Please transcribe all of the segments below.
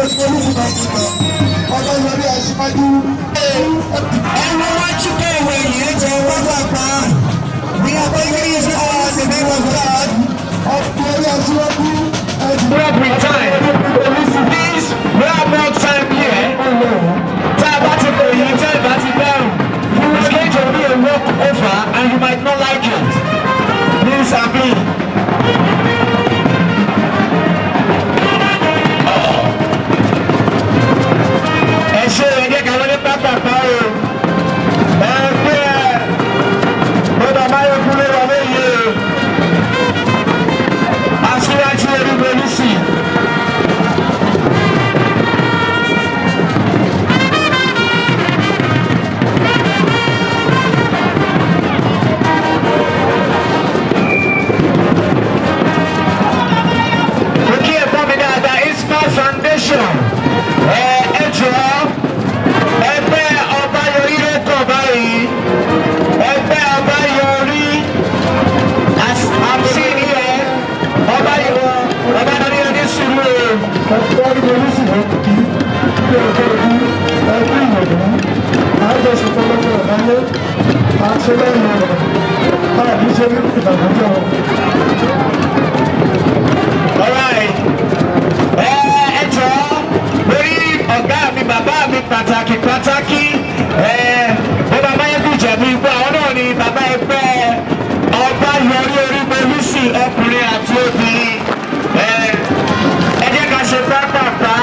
Olùsí kan ti lọ. Ọlọ́yọrí aṣíwájú. Ẹ̀rọ wájú kẹwé yìí jẹ́ pápápá. We are going to use all the name of God. Ọlọ́yọrí aṣíwájú. Work with time. Please, we have more time here. Tá a bá ti pè yín, tẹ́ ẹ bá ti dáhùn. It's going to be a walk over and you might not like it. Please and please. Ẹ ṣe, ẹ jẹ́ ká lọ ní pápápá o. Ẹ pé ẹ bọ́dà Máyọ̀kú ló wà lóye o. Aṣíwájú Orímolúsì. Mo kí ẹ̀gbọ́n mi dáadáa, Isma Foundation. Ẹ jọ̀ọ́, ẹgbẹ́ Ọbáyọrí ló kàn báyìí. Ẹgbẹ́ Ọbáyọrí, as I'm seeing here, Ọbáyọrí, Ọbáyọrí ẹni sùúrù o. Orímolúsì ló kí bí ọjọ́ ojú ẹbí ìyẹ̀dú. Àjọṣepọ̀ lọ́jọ́ ìdáyé. Àṣẹ lẹ́yìn ọ̀rọ̀. Àbí ṣe ní ìbànújẹ́ wọn. Alright. Ẹ jọ̀ọ́, lórí ọ̀gá mi, bàbá mi pàtàkì pàtàkì, bàbá Máyégún Ìjẹ̀bú Igbó, àwọn náà ni bàbá ẹgbẹ́ Ọbáyọrí Orímolúsì ọkùnrin àti obìnrin. Ẹ jẹ́ ká ṣe pápápá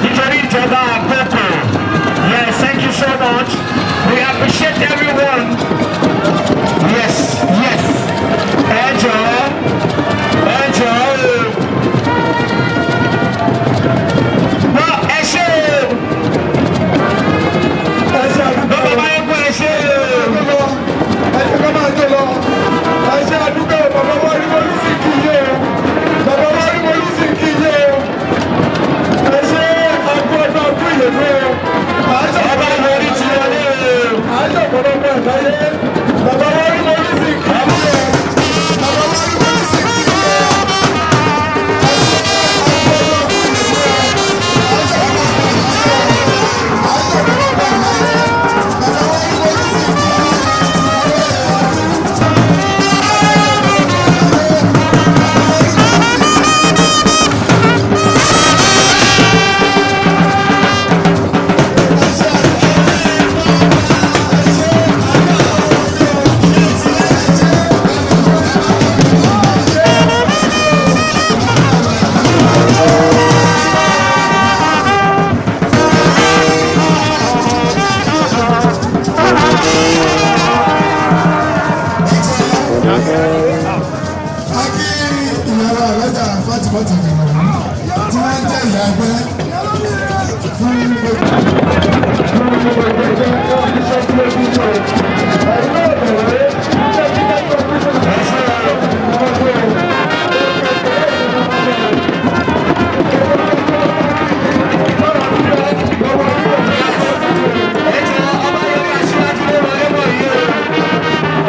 nítorí ìjọba àkókò. Yes, thank you so much. We appreciate everyone. Yes. Ẹ jọ̀ọ́, ẹ jọ̀ọ́ o. Bọ́ ẹ ṣé o. Ẹ ṣe àdúgbò. Bàbá Máyégún, ẹ ṣé o. Ẹ jẹ́ ká máa jó lọ. Ẹ ṣe àdúgbò. Bàbá wa Orímolúsì kì í yé o. Bàbá wa Orímolúsì kì í yé o. Ẹ ṣe àgbo ọdún ọdún ìyẹ̀dú o. Ọbáyọrí ti wọlé o. Àjọ ọ̀pọ̀lọpọ̀ ẹ̀dáyé. Bàbá wa Orímolúsì kì í yé o. Bàbá wa Orímolúsì kì í yé o. Ẹ ṣe àgbo ọdún ọdún ìyẹ̀dú o. Àjọ ọ̀pọ̀lọpọ̀ ẹ̀dáyé. Bàbá wa Orímolúsì kì í yé o. Akí ìyàwó alájà Fatimata tí wọ́n jẹ́ ìyá ẹgbẹ́ fún gbogbo ẹgbẹ́ iṣẹ́ tí ó bí ṣe. Ẹ̀yin náà bẹ̀rẹ̀ iṣẹ́ tí ó bí ṣe. Ẹ jọ̀ọ́, Ọbáyọrí aṣíwájú ló wọlé bọ̀ yìí o.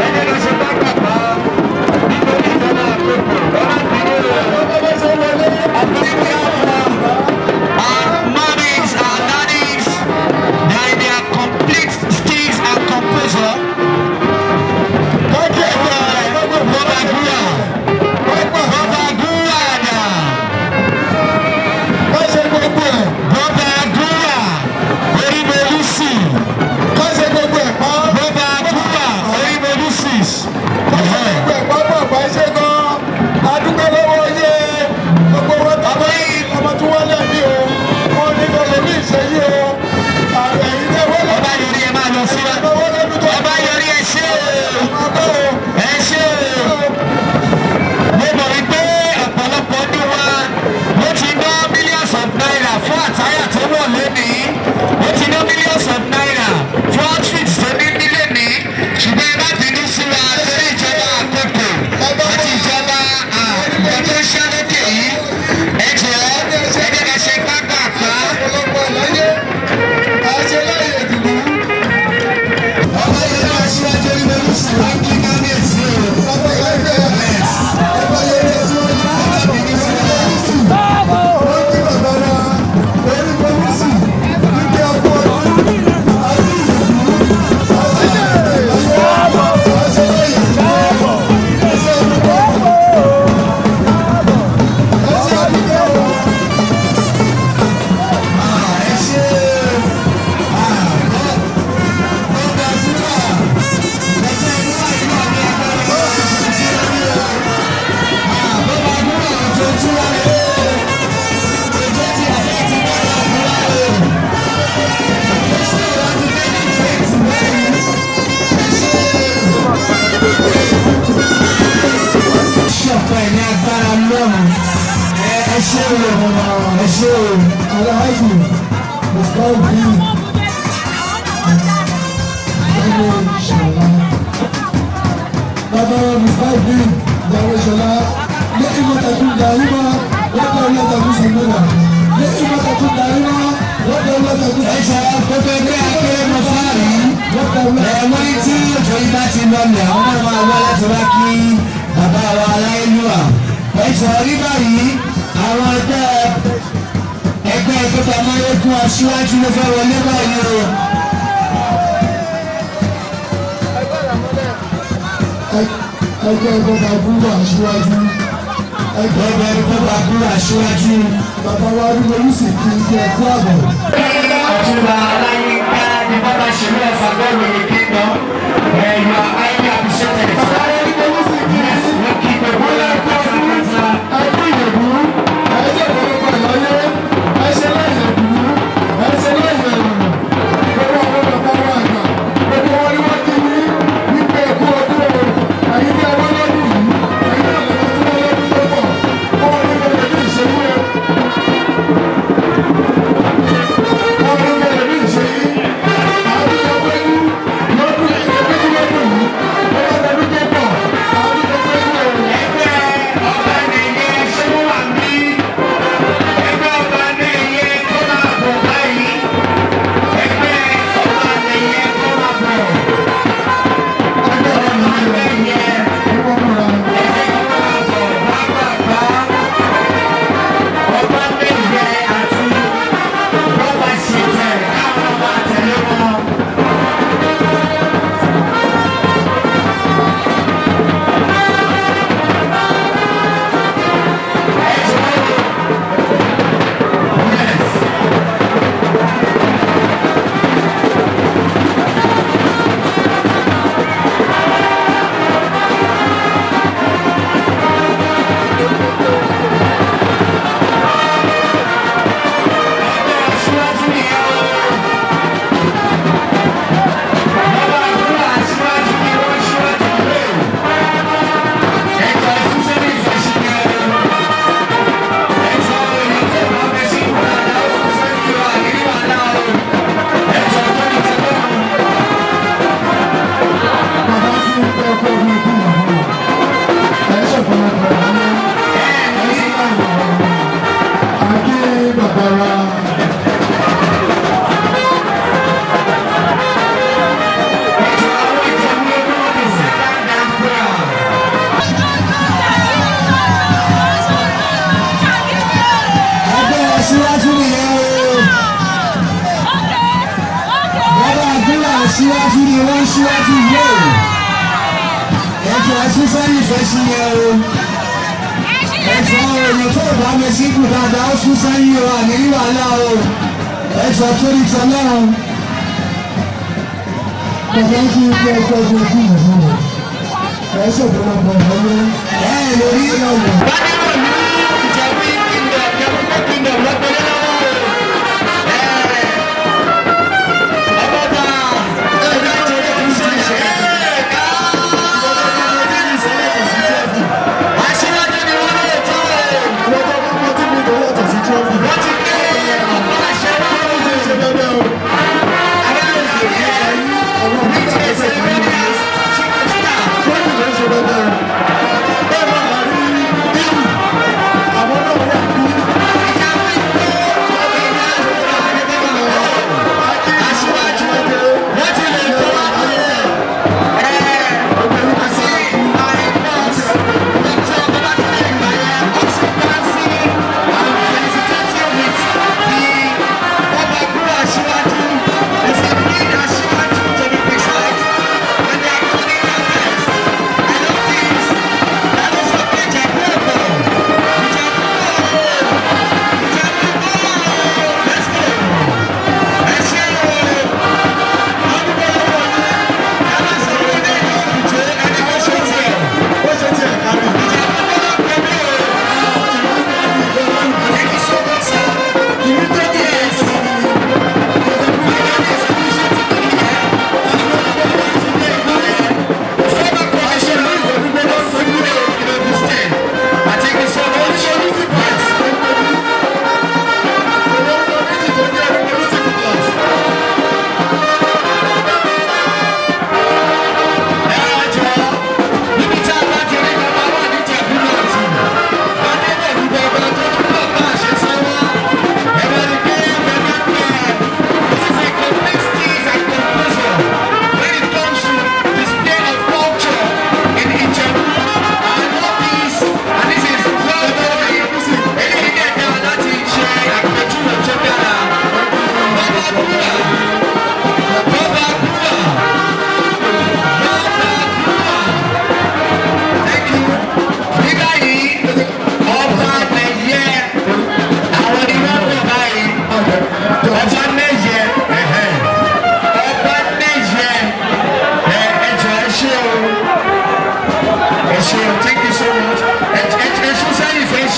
Ẹ jẹ́ ká ṣe pápápá nítorí ìjọba àkókò. Ẹ má bínú o. Bàbá ṣe wọlé. Our mummies, our daddies, they are in their complete sticks and composure. Baba Gua, Baba Gua dà, Ká ṣe gbogbo ẹ̀. Baba Gua, Orímolúsì, Ká ṣe gbogbo ẹ̀ pa. Baba Gua, Orímolúsì. Ká ṣe gbogbo ẹ̀ pa bàbá ṣe gan. Adúgbò lọ́wọ́ yé gbogbo wọn tàbí ọmọ tí wọ́n lẹ̀ ní o. Wọ́n ní kò lè ní ìṣẹ́yí o. Ẹ̀yin náà wọ́n lọ. Ọbáyọrí, ẹ máa lọ síwájú. Ọbáyọrí, ẹ ṣé o. Ẹ ṣé o. Mo mọ̀ wípé ọ̀pọ̀lọpọ̀ ní wa ló ti ná millions of naira fún àtáyà tó wọ̀ lónìí. Ó ti ná millions of naira fún outfit tó ní nílé ní. Ṣùgbọ́n ẹ má bínú sí wa torí ìjọba àkókò àti ìjọba nǹkan tó ń ṣá lókè yìí. Ẹ jọ̀ọ́, ẹ jẹ́ ká ṣe pápápá. Ọ̀pọ̀lọpọ̀ láyé. Àṣẹ láyé ìdùnnú. Ọbáyọrí aṣíwájú Orímolúsì wá kí kábíyèsí o. Bàbá ẹgbẹ́ ọba yẹn aṣíwájú. Wọ́n kí bàbá wa. Ọlọ́run. Ẹ ṣé o, ẹ ṣé o. Alhaji Musbaudeen Jawesola. Bàbá Musbaudeen Jawesola ní ìmọ̀tàkùn dàrímà wọ́n lọ́tàkùn sàmúlà. Ní ìmọ̀tàkùn dàrímà wọ́n lọ́tàkùn Ẹ jọ gbogbo ẹgbẹ́ akérèmọ fáàrí. Ẹ wọ́n ní tí òjò yìí bá ti lọlẹ̀, àwọn náà máa wá láti wá kí bàbá wa aláìlúwà. Ẹ jọ rí báyìí, àwọn ẹgbẹ́ pípa máyégún aṣíwájú ló fẹ́ wọlé báyìí o. Ẹgbẹ́ bàbá búrú aṣíwájú. Ẹgbẹ́ pípa búrú aṣíwájú. Bàbá wa rí olùsìn kí n jẹ kú àbọ̀. Ọ̀túnba Ọláyínká ni bàbá ṣèlú ẹ̀fà bọ́ọ̀lù ní kingdom. You are highly appreciated. Bàbá wa rí olùsìn kí n Yes, we keep the ball pátápátá. Ẹkú ìyẹ̀bú, ẹjẹ́ ìpolówó ìlọ́yé, ẹṣẹ́ láìyẹ̀bú, ẹṣẹ́ láìyẹ̀rù. Gbogbo àwọn bàbá wa àgbà, gbogbo wọn ni wọ́n kí ní wípé ẹkú ọdún o. Ẹ̀yin tí a wá lọ́dún yìí, ẹ̀yin náà lọ́dún tí wọ́n lọ́dún tó pọ̀. Wọ́n ní bẹ̀rẹ̀ ní ìṣèlú ẹ̀. Wọ́n ní bẹ̀rẹ̀ ní ìṣèlú. Àdúgbò pẹ̀lú lọ́dún ìṣèlú lọ́dún yìí. Wọ́n bá lọ́dún tó pọ̀. Àdúgbò pẹ̀lú ẹ̀. Ẹgbẹ́ ọba nìyẹn ṣé wọ́n wà ní? Ẹgbẹ́ ọba nìyẹn kó máa bọ̀ báyìí. Ẹgbẹ́ ọba nìyẹn kó máa bọ̀. Ẹgbẹ́ ọba Ọba nìyẹn. nìyẹn Wọ́n múra. ẹgbẹ́ kó máa bọ̀ bá bàbá. Ọba nìyẹn àti bọ́ba ṣètẹ̀ káwọn máa tẹ̀lé wọn. Yes. Ẹgbẹ́ aṣíwájú nìyẹn o. Bàbá àdúrà aṣíwájú ni wọ́n ṣíwájú lé. Ẹjọ́ ìfúnṣẹ́ ní ìfẹ̀síkẹ́ o. Ẹjọ́ èyí tó bá fẹ́ sí ìwàlá ó fúnṣẹ́ ní ìwà àdírí wàhálà o. Ẹjọ́ tó ní ti lọ́rùn. Bàbá tí ń pẹ́ kó orí ikú ìyàwó rẹ̀. Ẹ ṣọ̀pọ̀lọpọ̀ ọ̀rọ̀ ẹ ṣe láìpẹ́ ọ̀rọ̀. Àkí bàbá wa. Ẹjọ́ àwọn ìjẹ̀bú olówó ní second dance prayer. Ẹgbẹ́ aṣíwájú nìyẹn o. Bàbá àdúrà aṣíwájú ni wọ́n ṣíwájú yóò. Ẹjọ́ ẹsúsẹ́yìn fẹ́ sí yẹn o. Ẹjọ́ èèyàn tó bá mi sí kù dáadáa ó sún sẹ́yìn o àní wàhálà o. Ẹjọ́ torí tọ́lọ́run. Bàbá tí ń pẹ́ kó orí ikú ìyàwó rẹ̀. Ẹ ṣọ̀pọ̀lọpọ̀ ọ̀rọ̀ Ẹ lórí Bádẹ́rọ̀ ní Ìjẹ̀bú Kingdom, Ìjẹ̀bú Kingdom lọ́gbẹ̀rẹ̀ lọ́wọ́ o. Ọbọ̀tà ẹgbẹ́ ìjọba ìṣẹ̀lẹ̀ ẹ̀ka. Aṣíwájú ni wọ́n lè tó o. Wọ́n tó bá mọ́ tí mi tó yàtọ̀ sí trọ́fì. Wọ́n ti gbé ọ̀pá àṣẹ náà. Wọ́n ti ṣe bẹ́ẹ̀ o. Trọ́fì ló ń ṣe bẹ́ẹ̀ o. Bẹ́ẹ̀ náà la rí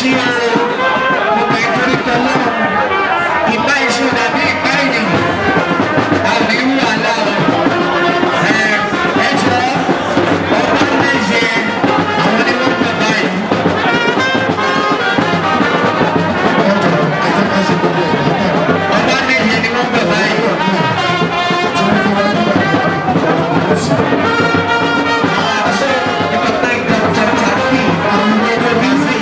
Ẹṣin o, mo bẹ̀ torí tọ́lọ́. Ìpá iṣu dàbí ìpá ènìyàn. Àbí wàhálà o. Ẹ ẹ jọ ọba méje àwọn ni wọ́n pọ̀ báyìí. Ọba méje ni wọ́n pọ̀ báyìí. So, if I thank Dr. Tafi, Busy.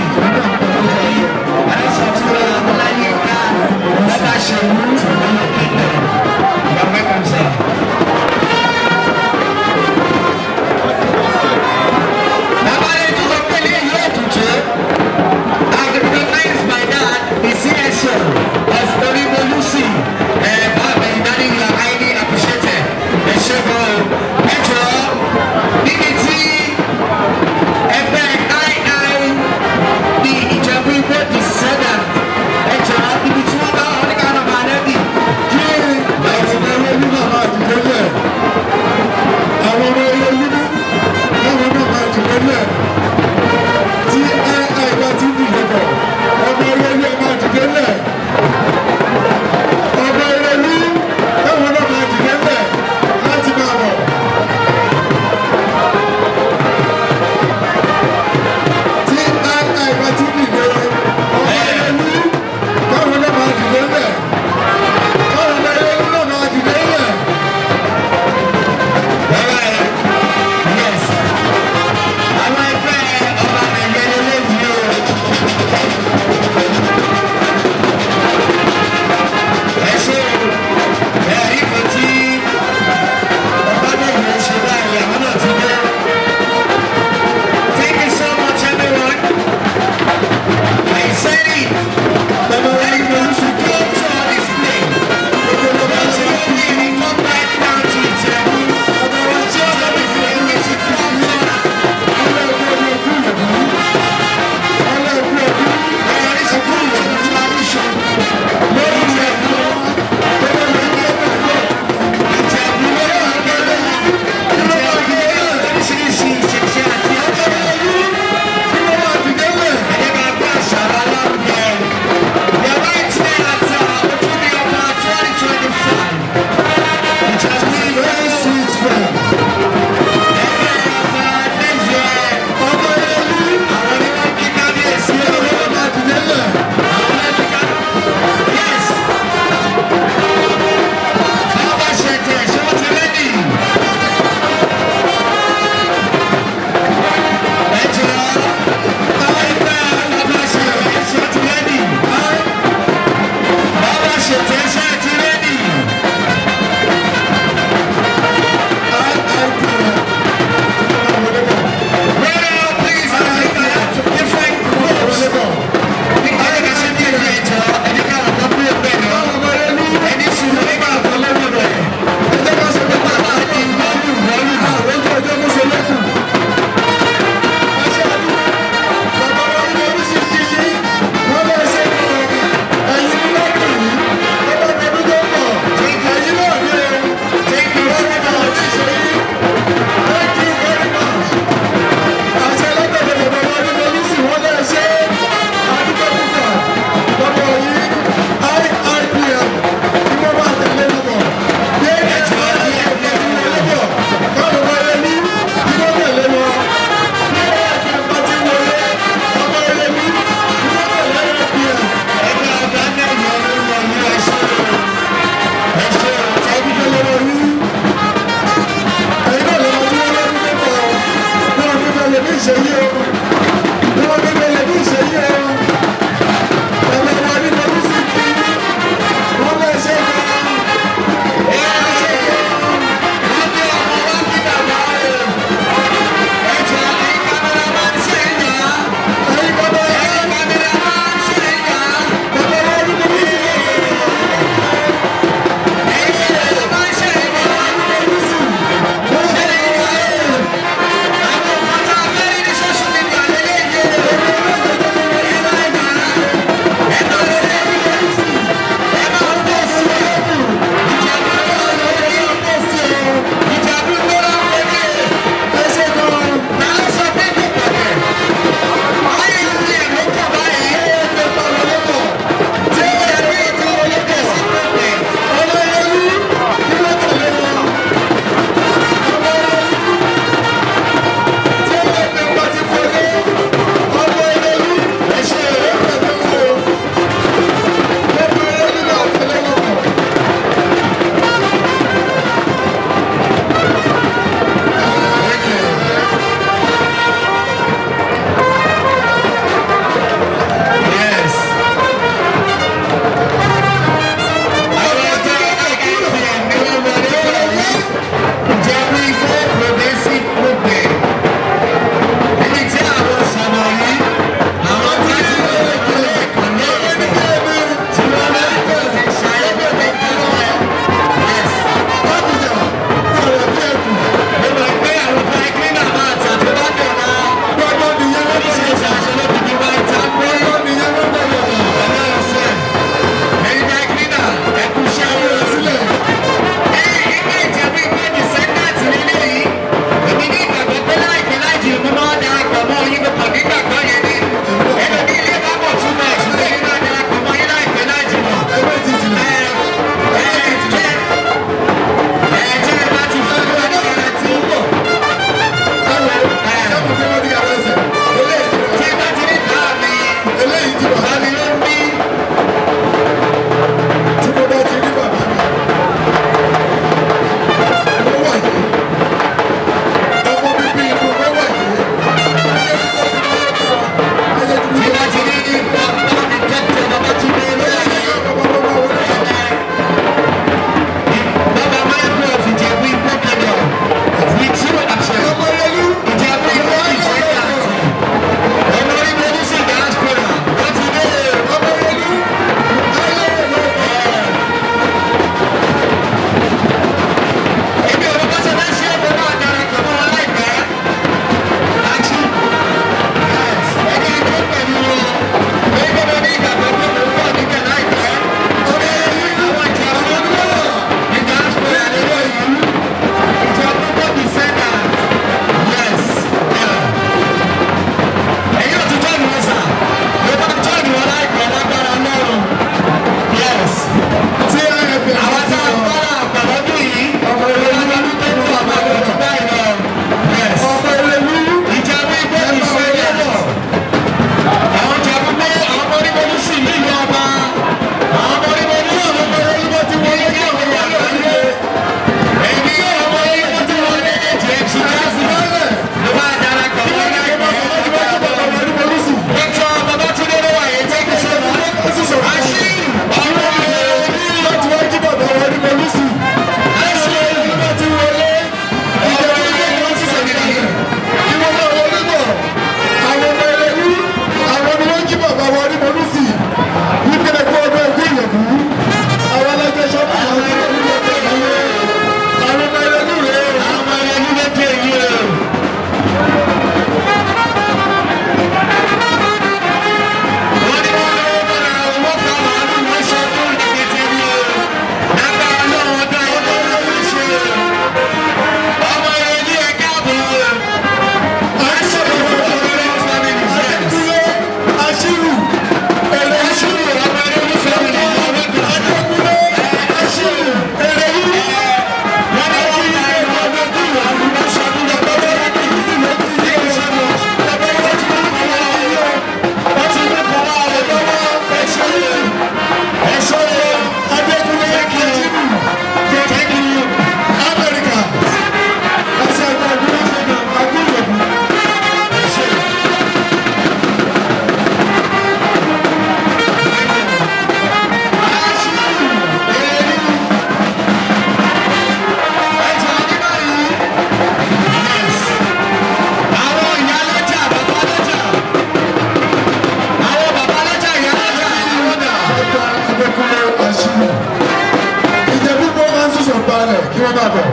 wọ́n máa bọ̀.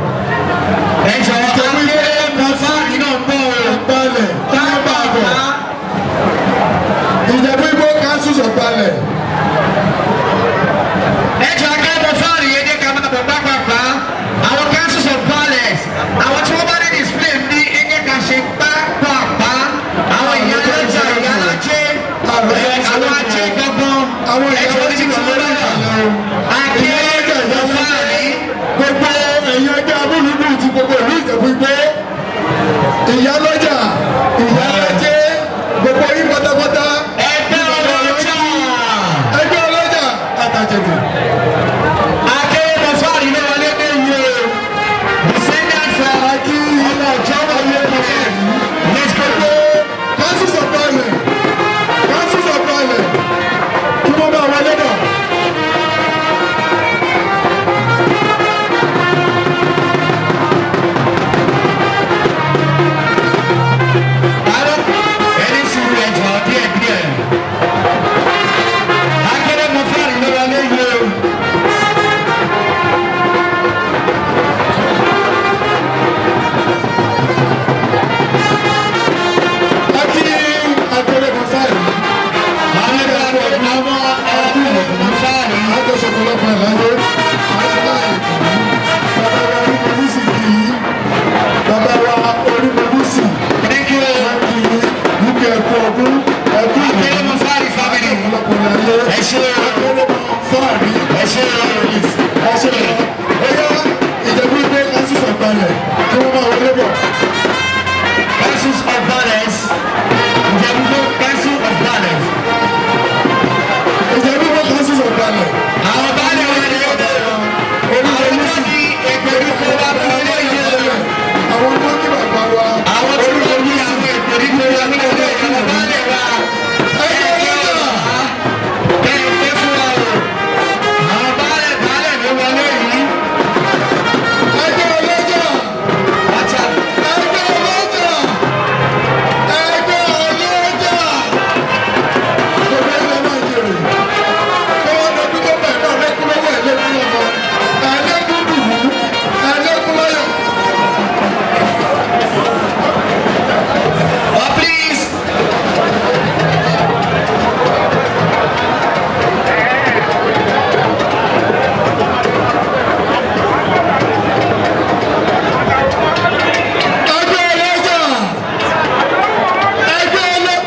Ẹ jọ̀ọ́, akéré mọ́fáàrí náà ń bọ̀ o. Balẹ̀, kí wọ́n máa bọ̀. Ìjẹ̀bú Igbó councils of Balẹ̀. Ẹ jọ̀ọ́, akéré mọ́fáàrí yẹn jẹ́ ká máa bọ̀ pápápá. Àwọn councils of palace, àwọn tí wọ́n bá ní display ní ẹ jẹ́ ká ṣe pápápá. Àwọn ìyálọ́jà, ìyálájẹ́, àwọn ajé gangan. Àwọn Ẹ jọ̀ọ́, níbi tí wọ́n bá wà. Akéré mọ́fáàrí. Gbogbo ẹ̀yin ẹgbẹ́ amúlùdùn ti gbogbo ìlú Ìjẹ̀bú Igbó. Ìyálọ́jà, ìyálájẹ́, gbogbo yín pátápátá. Ẹgbẹ́ ọlọ́jà. Ẹgbẹ́ ọlọ́jà àtàjẹ̀dù. Akéré mọ́fáàrí ló wọlé dé yìí o. Descendant from Akí ọmọ ọjọ́ wọlé dé. Let's go. Gbogbo councils of Balẹ̀, councils of Balẹ̀, kí wọ́n máa wọlé bọ̀. Àrò ẹni sùúrù, ẹjọ́ díẹ̀ díẹ̀. Akéré mọ́fáàrí ló wọlé yìí o. Akí akéré mọ́fáàrí. Àwọn ẹgbẹ́ àwọn akéré mọ́fáàrí. Àjọṣepọ̀lọpọ̀ ìlànà àṣìláì. Bàbá wa Orímọlúsì kì í. Bàbá wa Orímọlúsì Thank you. kì í. Wípé ẹ̀kú ọdún, ẹ̀kú ìlú. Akéré mọ́fáàrí family. Ọ̀pọ̀lọpọ̀ ìlànà. Ẹ ṣé o. Akéré mọ́fáàrí. Ẹ ṣé o. Ẹ ṣé o. Bóyá Ìjẹ̀bú Igbó councils of Balẹ̀ kí wọ́n máa wọlé bọ̀. Councils of Palace. Ìjẹ̀bú Council of Palace. Ìjẹ̀bú Igbó councils of Balẹ̀. Àwọn baálé wa ni ó dé o. Àwọn tó ní ìgbèríko wa ló lé yìí o. Àwọn tó ní bàbá wa. Àwọn tí wọ́n ní àwọn ìgbèríko wa ló lé yìí o. Baálé wa. Ẹgbẹ́ ọlọ́jà. Kẹ́ ẹ pé fún wa o. Àwọn baálé baálé ló wọlé yìí. Ẹgbẹ́ ọlọ́jà. Wàtà. Ẹgbẹ́ ọlọ́jà. Ẹgbẹ́ ọlọ́jà. Gbogbo ilẹ̀ máa jèrè. Kọ́wọ́ dọdún tó bẹ̀ náà lẹ́kún lọ́wọ́ ẹ̀ lẹ́kún lọ́mọ. Ẹlẹ́kún dùnú. Ẹlẹ́kún láyọ̀. Oh, please. Ẹgbẹ́ ọlọ́jà. Ẹgbẹ́ ọlọ́.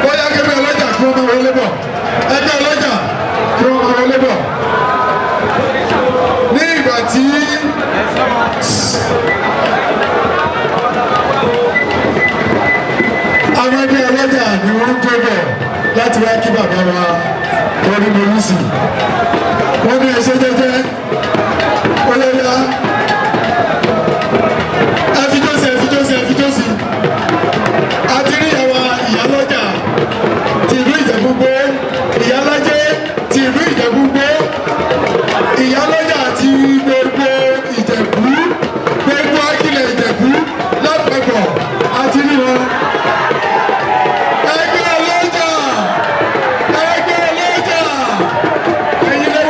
Bóyá kébé ọlọ́jà kí wọ́n máa wọlé bọ̀. Ẹgbẹ́ ọlọ́jà kí wọ́n máa wọlé bọ̀. Ní ìgbà tí àwọn ẹgbẹ́ ọlọ́jà ni wọ́n ń jó bọ̀ láti wá kí bàbá wa Orímọlúsì. Wọ́n ní ẹṣẹ́ jẹ́jẹ́, ó yẹ yá. Ẹ fi jó sí, ẹ fi jó sí, ẹ fi jó sí. A ti rí ìyàwó ìyálọ́jà ti ìlú Ìjẹ̀bú-Igbó, ìyálájẹ́ ti ìlú Ìjẹ̀bú-Igbó, ìyálọ́jà ti gbogbo Ìjẹ̀bú, gbogbo akílẹ̀ Ìjẹ̀bú lápapọ̀ àti rí wọn. Ẹgbẹ́ ọlọ́jà, ẹgbẹ́ ọlọ́jà, ẹ̀yin lè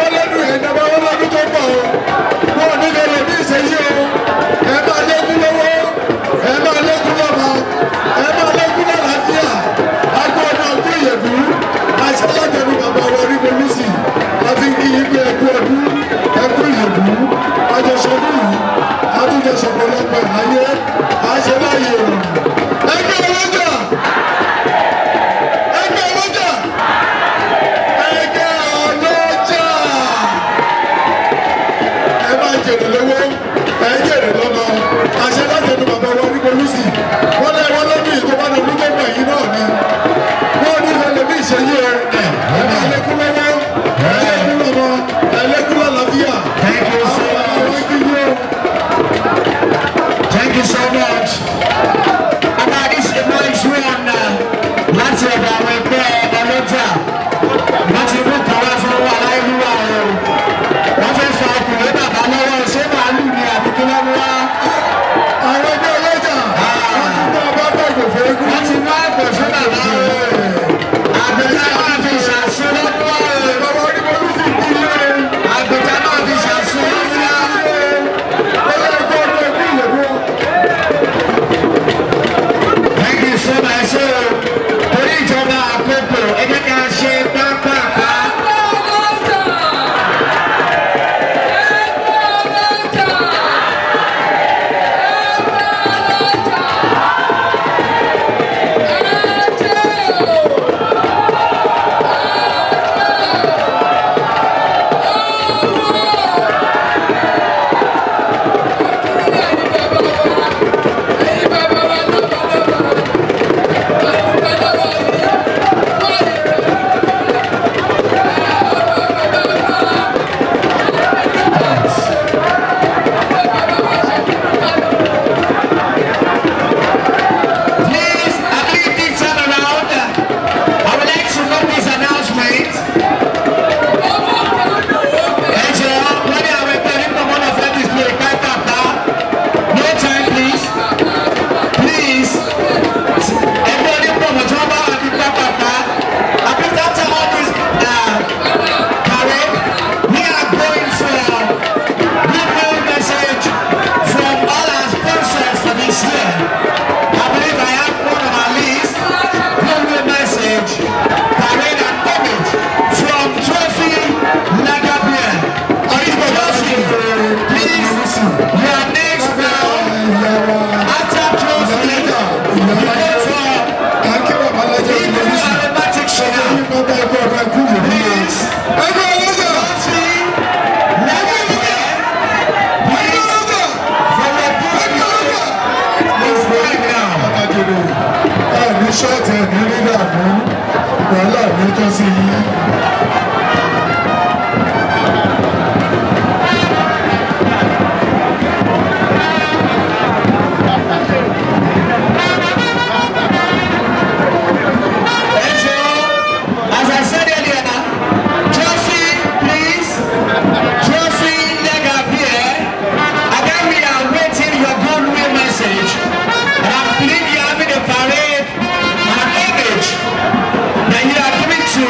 Ṣọ́ọ̀tì ẹ̀mí rí dààmú, wàhálà ní tọ́ sí yín. Ẹ jọ̀ọ́, as I said earlier, Chelsea, please, Chelsea, leg appear. Again, we are waiting your goodwill message. And I believe you are having a parade and an image that you are giving to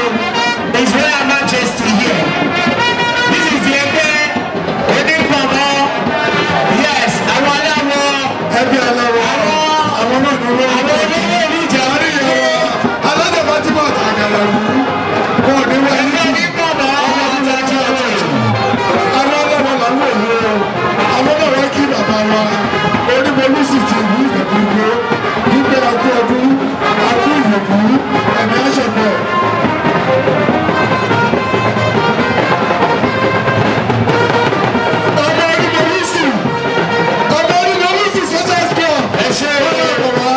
His Royal Majesty here. This is the ẹgbẹ́ onípọ̀nmọ́. Yes, àwọn aláwọ̀ Ẹbí aláwọ̀, àwọn náà ní wọ́n. àwọn olówó ìlú ìjà. Àárín ìyàwó alájà Fatima Àgàlàwù, wọn ò ní wáyé. Ẹgbẹ́ onípọ̀nmọ́ àtàjọ. Àwọn ọlọ́wọ́ làwọn òun o, àwọn náà wá kí bàbá wa onímọ̀lú sì ti ìlú Ìjẹ̀bú-Igbó wípé akú ọdún, akú ìyẹ̀bú, ẹ̀mí àṣọpọ̀. Ọmọ onímọ̀lú sì, ọmọ onímọ̀lú sì social club. Ẹ ṣé. Ọlọ́wọ́ wa.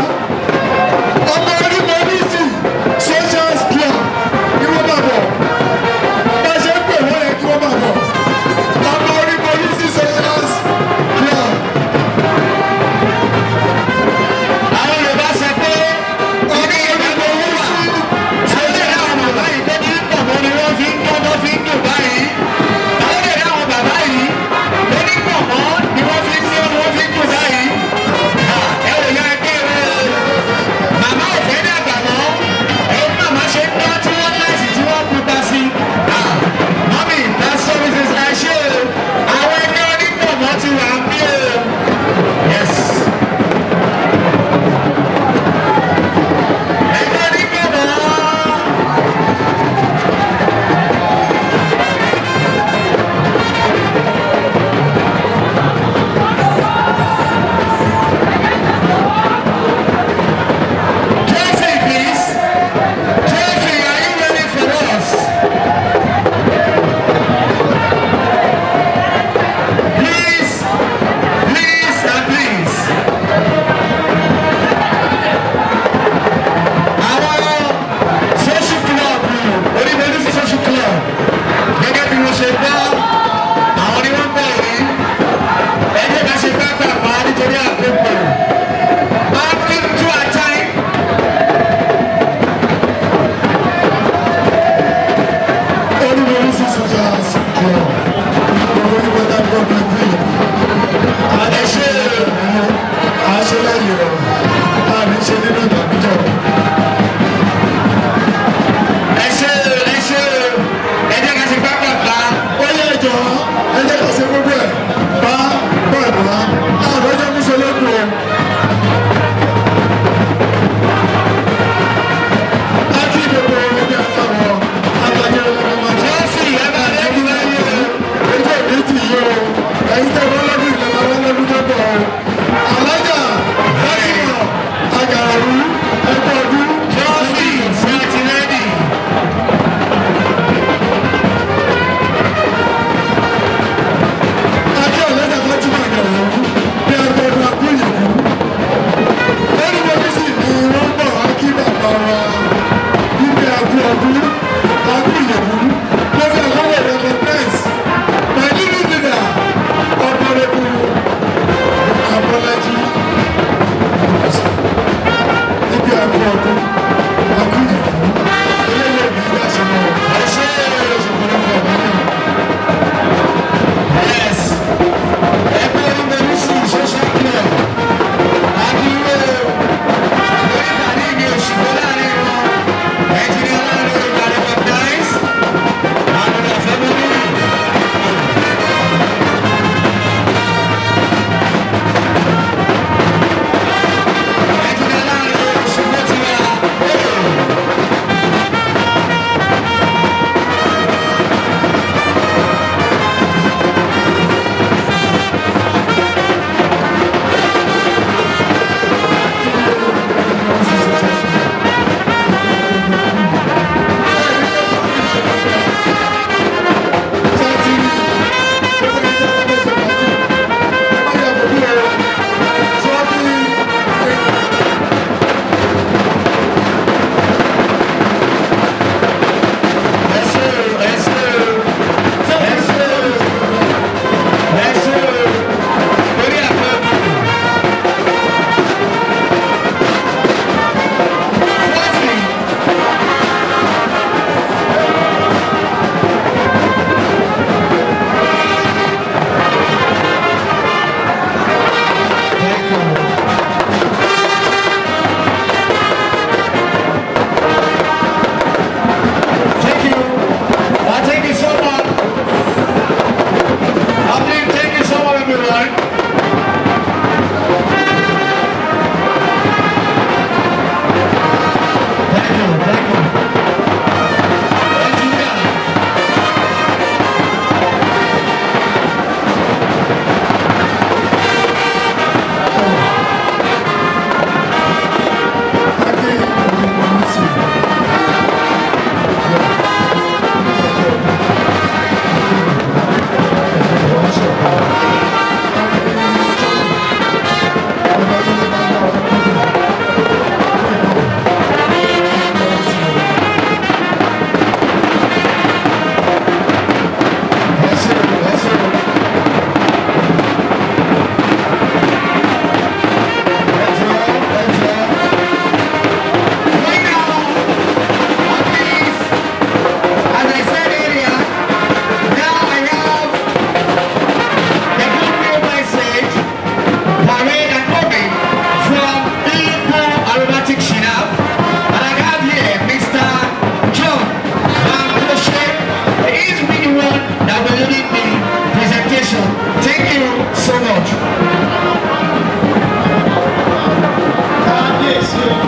Kábíyèsí o.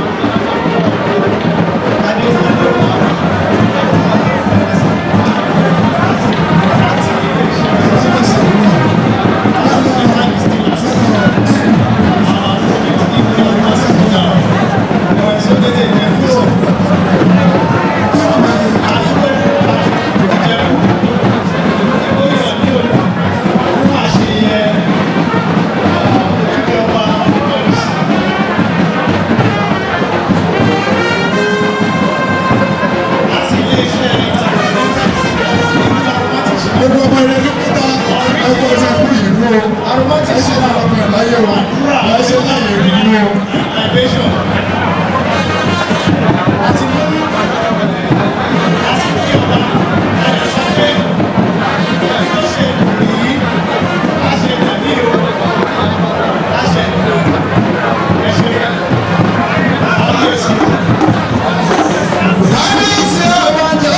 Adé fún Gbogbo ọmọ ilé ní pátá, ẹgbẹ́ ọjọ́ fún ìlú o. Ẹ ṣe láwọn ọmọ ẹ̀ láyé o. Ẹ ṣe láyé ìlú o. Kábíyèsí ọba jẹ́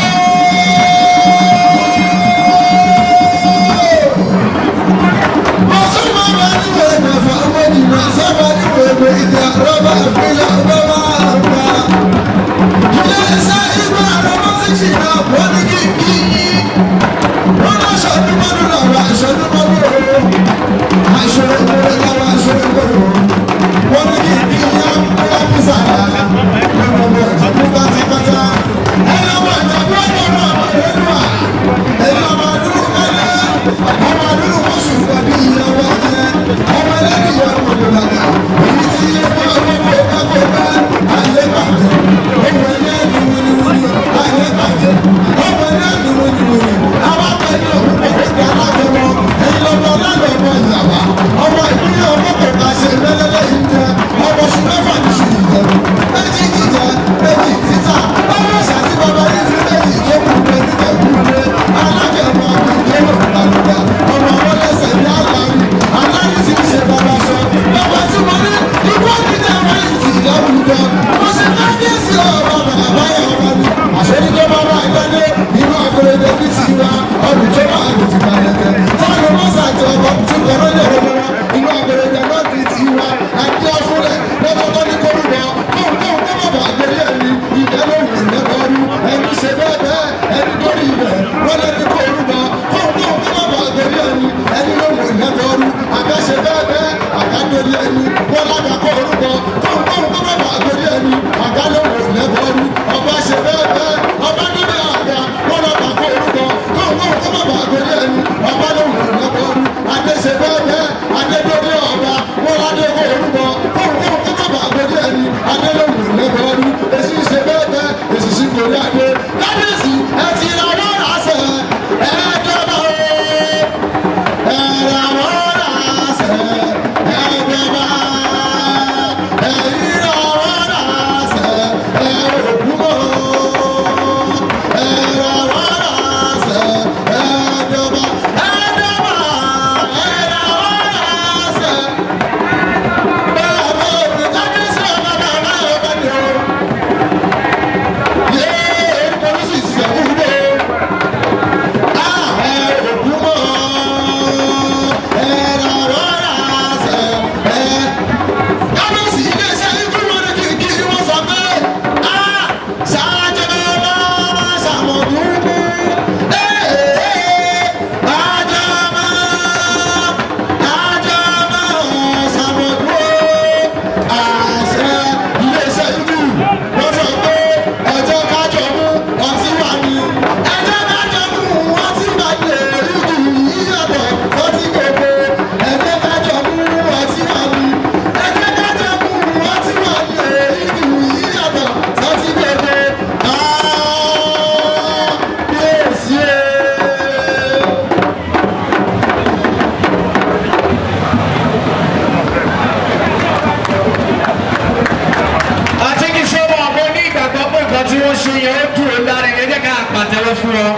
Àti kí sọ́wọ́ ọ̀bọ ní ìgbàgbọ́ pé nǹkan tí wọ́n ṣe yẹn ó dùn ó lára ẹ jẹ́ ká pàtẹ́wọ́ fún wọn.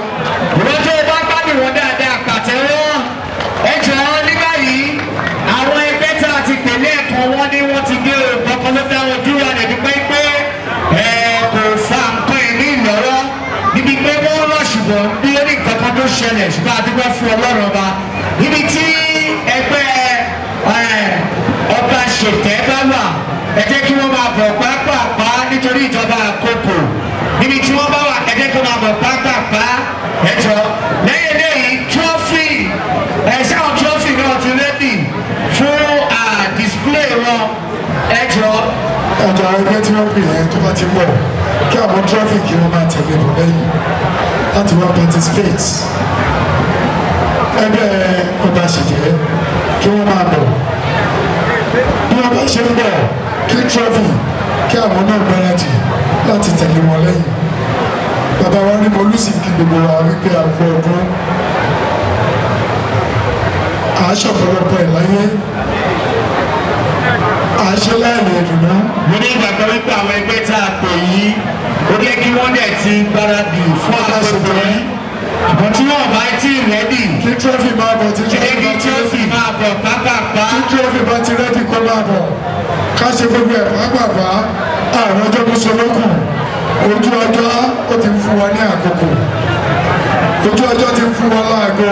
Ìwọ́n tó o bá gbádùn wọn dáadáa, pàtẹ́wọ́. Ẹ jọ̀ọ́, ní báyìí, àwọn ẹgbẹ́ tá a ti pè lẹ́ẹ̀kan, wọ́n ní wọ́n ti gbé òògùn kan ló dá wọn dúró. Àlẹ́ dúpẹ́ pé ẹ kò fa nǹkan ìní ìlọ́rọ́ níbi pé wọ́n rọ̀, ṣùgbọ́n bí ó ní nǹkan kan tó ṣẹlẹ̀, ṣùgbọ́n a dúpẹ́ fún Ọlọ́run Ọba. Níbi tí ẹgbẹ́ ọba ṣètẹ́ bá wà, ẹ jẹ́ kí wọ́n máa bọ̀. Ẹ jọ, lẹ́yìn eléyìí, trophy ẹ ṣáwọn trophy náà ti ready fún display wọn, ẹ jọ. Ọjà ẹgbẹ́ tí wọ́n pè yẹn, tó bá ti ń bọ̀, kí àwọn traffic wọn máa tẹ̀lé bọ̀ lẹ́yìn láti wá participate. Ẹgbẹ́ ọba ṣèjẹ́, kí wọ́n máa bọ̀. Bí wọ́n bá ṣe ń bọ̀, kí traffic, kí àwọn náà gbáradì láti tẹ̀lé wọn lẹ́yìn. Bàbá wa ní Molúsì kí gbogbo wa wípé a kú ọdún, àá ṣọ̀pọ̀lọpọ̀ ẹ̀ láyé, àá ṣe láìní ìdùnnú. Mo ní ìgbàgbọ́ wípé àwọn ẹgbẹ́ tá a pè yìí, ó jẹ́ kí wọ́n dẹ̀ ti gbáradì fún àkókò yìí, ṣùgbọ́n tí wọ́n bá tí ì ready, Kí trophy máa bọ̀ tí ẹ jẹ́ trophy kí bá ti trophy máa bọ̀ pápápá. Tí trophy bá ti ready, kó máa bọ̀, ká ṣe gbogbo ẹ̀ pápápá. Àrùn ọjọ́ mùsùlùkùn, ojú ọjọ́ ó ti ń fún wa ní àkókò, ojú ọjọ́ ti ń fún wa láago.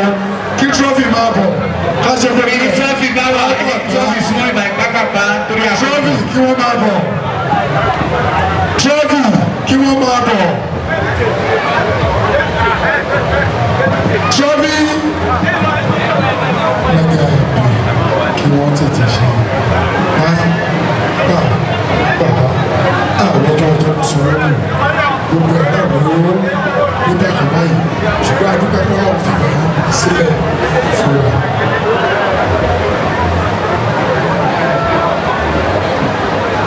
Kí trophy máa bọ̀, ká ṣe gbogbo Ibi ẹ̀ trophy bá wà, ẹ jẹ́ kí trophy súnmọ́ ìgbà pápápá torí àkókò. Trophy, kí wọ́n máa bọ̀. Trophy, kí wọ́n máa bọ̀. Trophy lẹ́gẹ̀ẹ́ kí wọ́n tètè ṣe bá bá bàbá àwọn ọjọ́ ọjọ́ mùsùlùmí. Gbogbo ẹ̀ náà ló ní bákan báyìí, ṣùgbọ́n a dúpẹ́ pé Ọlọ́run fi bẹ̀rẹ̀ sílẹ̀ fún wa.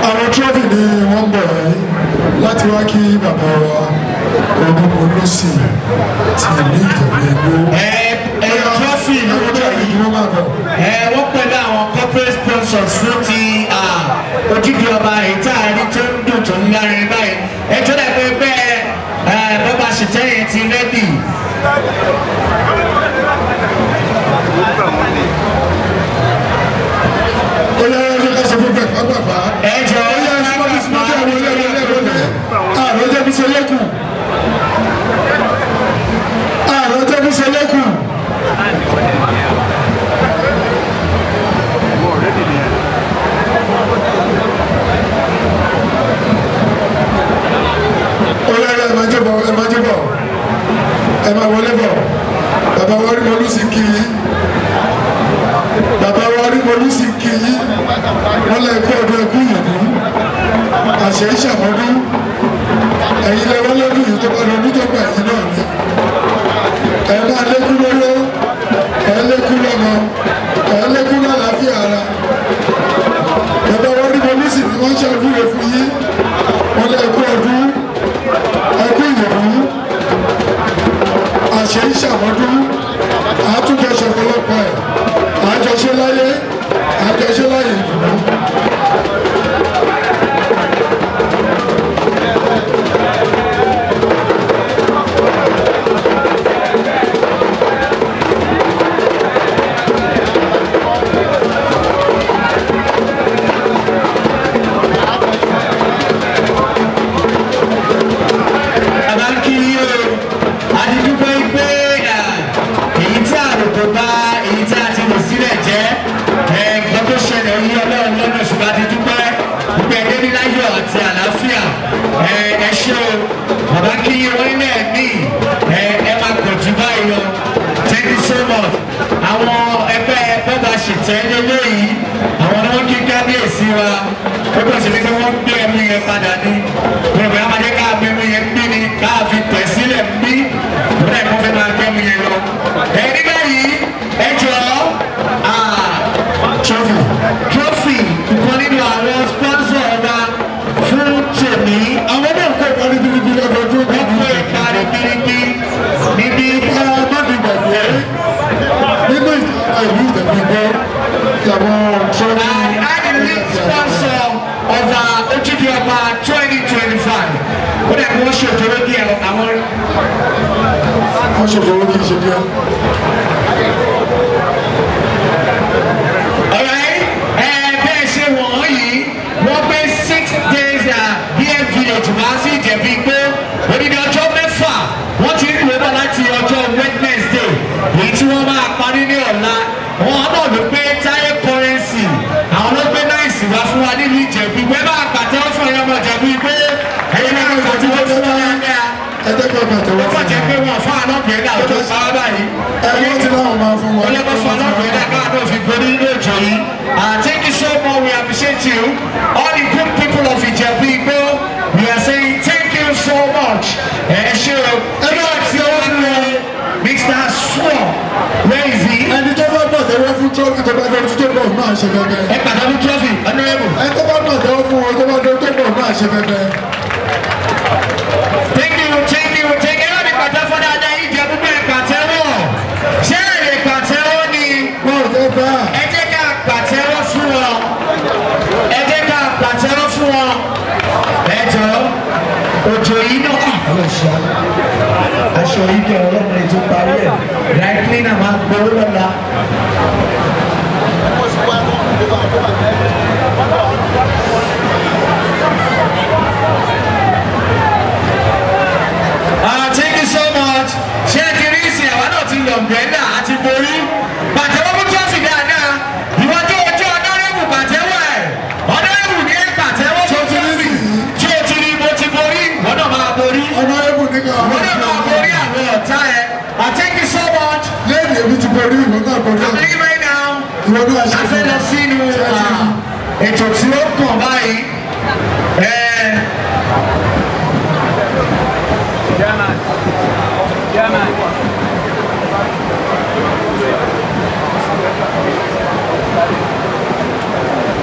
Àwọn trophy ni wọ́n ń bọ̀ yìí láti wá kí bàbá wa Onímọ̀lúsì ti ìlú Ìjẹ̀bú Igbó. Ẹ ẹ trophy ló Àwọn ń bọ̀ trophy yìí. ni wọ́n máa bọ̀. Ẹ wọ́n pẹ̀lú àwọn corporate sponsors fún ti ojúde ọba èyí tá a rí tó ń dùn, tó ń lárin báyìí. Ẹ tó dà pé bẹ́ẹ̀ ẹ bọ́ba ṣètẹ́yìn ti ready. Ó yẹ ẹ ká ṣe gbogbo ẹ̀ pápápá. Ẹ jọ. Ó yẹ súnmọ́ bí súnmọ́ bí, wọlé wọlé wọlé. Àrùn ọjọ́ bí sọlẹ́kù. Àrùn ọjọ́ bí sọlẹ́kù. Ó yẹ ẹ máa jẹ́ bọ̀, ẹ máa jẹ́ bọ̀, ẹ máa wọlé bọ̀. Bàbá wa rí Mọlúsì kí yín. Bàbá wa rí Mọlúsì kí yín. Wọ́n lẹ kú ọdún, ẹkú yìí, àṣẹ ìṣàmọ́dún. Ẹ̀yin lẹ́wọ́ lọ́dún yìí, tó bá lọ́dún tó gbà yín náà ni. Ẹ máa lékún lọ́wọ́, ẹ lékún lọ́mọ, ẹ lékún lálàáfíà ara. Bàbá wa rí Mọlúsì ni wọ́n ṣàdúró fún yín. Wọ́n lẹ kú ọdún, ẹkú ìyẹ̀wò, àṣẹ ìṣàmọ́dún, àtúnjọ ṣọ̀pọ̀lọpọ̀ ẹ̀, àjọṣe láyé, àjọṣe láyé ìdùnnú. Bàbá ń kí yín o. A ti dúpẹ́ pé èyí tí àròkò bá èyí tí a ti rò sílẹ̀ jẹ́ nǹkan tó ṣẹlẹ̀ yí Ọlọ́run lọ́nà, ṣùgbọ́n a ti dúpẹ́ pípẹ́ débí láyọ̀ àti àlàáfíà. Ẹ ṣé o. Bàbá kí yín, wọ́n nílẹ̀ mí ẹ máa pọ̀ jù báyìí lọ. Thank you so much. Àwọn ẹgbẹ́ bọ́ba ṣètẹ́ lélẹ́yìí, àwọn ni wọ́n kí kábíyèsí wa. Ó kàn ṣe pé wọ́n gbé ẹmu yẹn padà ní gbogbo àwọn adé ká gbé ẹmu yẹn gbé ni ká fi tẹ̀ sílẹ̀ bí wọ́n dẹ̀ kó fẹ́ máa gbé ẹmu yẹn lọ. Ẹ ní báyìí, ẹ jọ, Trophy. Trophy, ìkan nínú àwọn sponsor ọba fún tèmi. Àwọn náà kó parí bíbí lọ́dọọdún. Wọ́n kó ipa ribiribi níbi. Ẹ má ní gbàgbé, nínú ìjọba ìlú Ìjẹ̀bú Igbó làwọn trophy. And I'm the lead sponsor of Ojúde Ọba 2025. Ó dẹ̀ kí wọ́n ṣòjòrò díẹ̀ àwọn. Wọ́n ṣòfò, kì í ṣe díẹ̀. Alright, ẹ bẹ́ẹ̀ ṣe wọ̀n yìí, wọ́n gbé 6 days BF village wá sí Ìjẹ̀bú Igbó. Odidi ọjọ́ 6, wọ́n ti ń lò bọ̀ láti ọjọ́ Wednesday, èyí tí wọ́n máa parí ní ọ̀la. Wọ́n náà ló gbé Táyé Currency, àwọn ló gbé náìsì wá fún wa nílùú Ìjẹ̀bú Igbó. Ẹ bá pàtẹ́wọ́ fún ẹ̀yọ́ ọmọ Ìjẹ̀bú Igbó, ẹ̀yin náà kò tí wọ́n fún wa dáadáa. Ẹ jẹ́ ká pàtẹ́wọ́ Ó fún kàn jẹ́ wọn. pé wọn fún alọ́gbẹ̀ẹ́ náà tó pa á báyìí. Ẹ wọ́n ti láwọn máa fún wọn. Ó yẹ kó fún alọ́gbẹ̀ẹ́ náà káà náà fi borí nínú òjò yìí. Thank you so much, we appreciate you. All the good people of Ìjẹ̀bú Igbó, we are saying thank you so much. Ẹ ṣé o. Ẹ bá ti ọwọ́ fún wọn. Mr. Swan, where is he? Ẹni tó bá pàtẹ́wọ́ fún trophy tó bá dé tó bọ̀ náà ṣe bẹ́ẹ̀. Ẹ pàtàkì trophy, honourable. Ẹni tó bá pàtẹ́wọ́ fún wọn tó bá dé tó bọ̀ náà ṣe bẹ́ẹ̀. Thank you, thank you, thank you. Ẹ bá mi pàtẹ́wọ́ dáadáa, Ìjẹ̀bú Igbó, ẹ pàtẹ́wọ́. Ṣé ẹ lè pàtẹ́wọ́ ni? Wọn ò fẹ́ bá a. Ẹ jẹ́ ká pàtẹ́wọ́ fún wọn. Ẹ jẹ́ ká pàtẹ́wọ́ fún wọn. Ẹ jọ òjò yìí náà ọlọ́ṣà aṣọ yìí kẹ́ ọlọ́run ètò parí ẹ̀ dry cleaner máa gbowó lọ́la. Thank you so much. Ṣé ẹ ti rí ìsìn àwa náà ti lọ umbrella àti borí? Pàtẹ́wọ́ fún trophy dáadáa. Ìwọ tó ojú honourable pàtẹ́wọ́ ẹ̀. Honourable ní ẹ̀ pàtẹ́wọ́ fún trophy. Tí o ti rí mo ti borí, ìwọ náà máa borí. Honourable nígbà Ìwọ náà máa borí àwọn ọ̀tá ẹ̀. Thank you so much. Lẹ́yìn èmi ti borí, ìwọ náà borí. I'm leaving right now. Ìwọ náà ṣe A fẹ́ lọ sínú ètò tí ó kàn báyìí. German. German.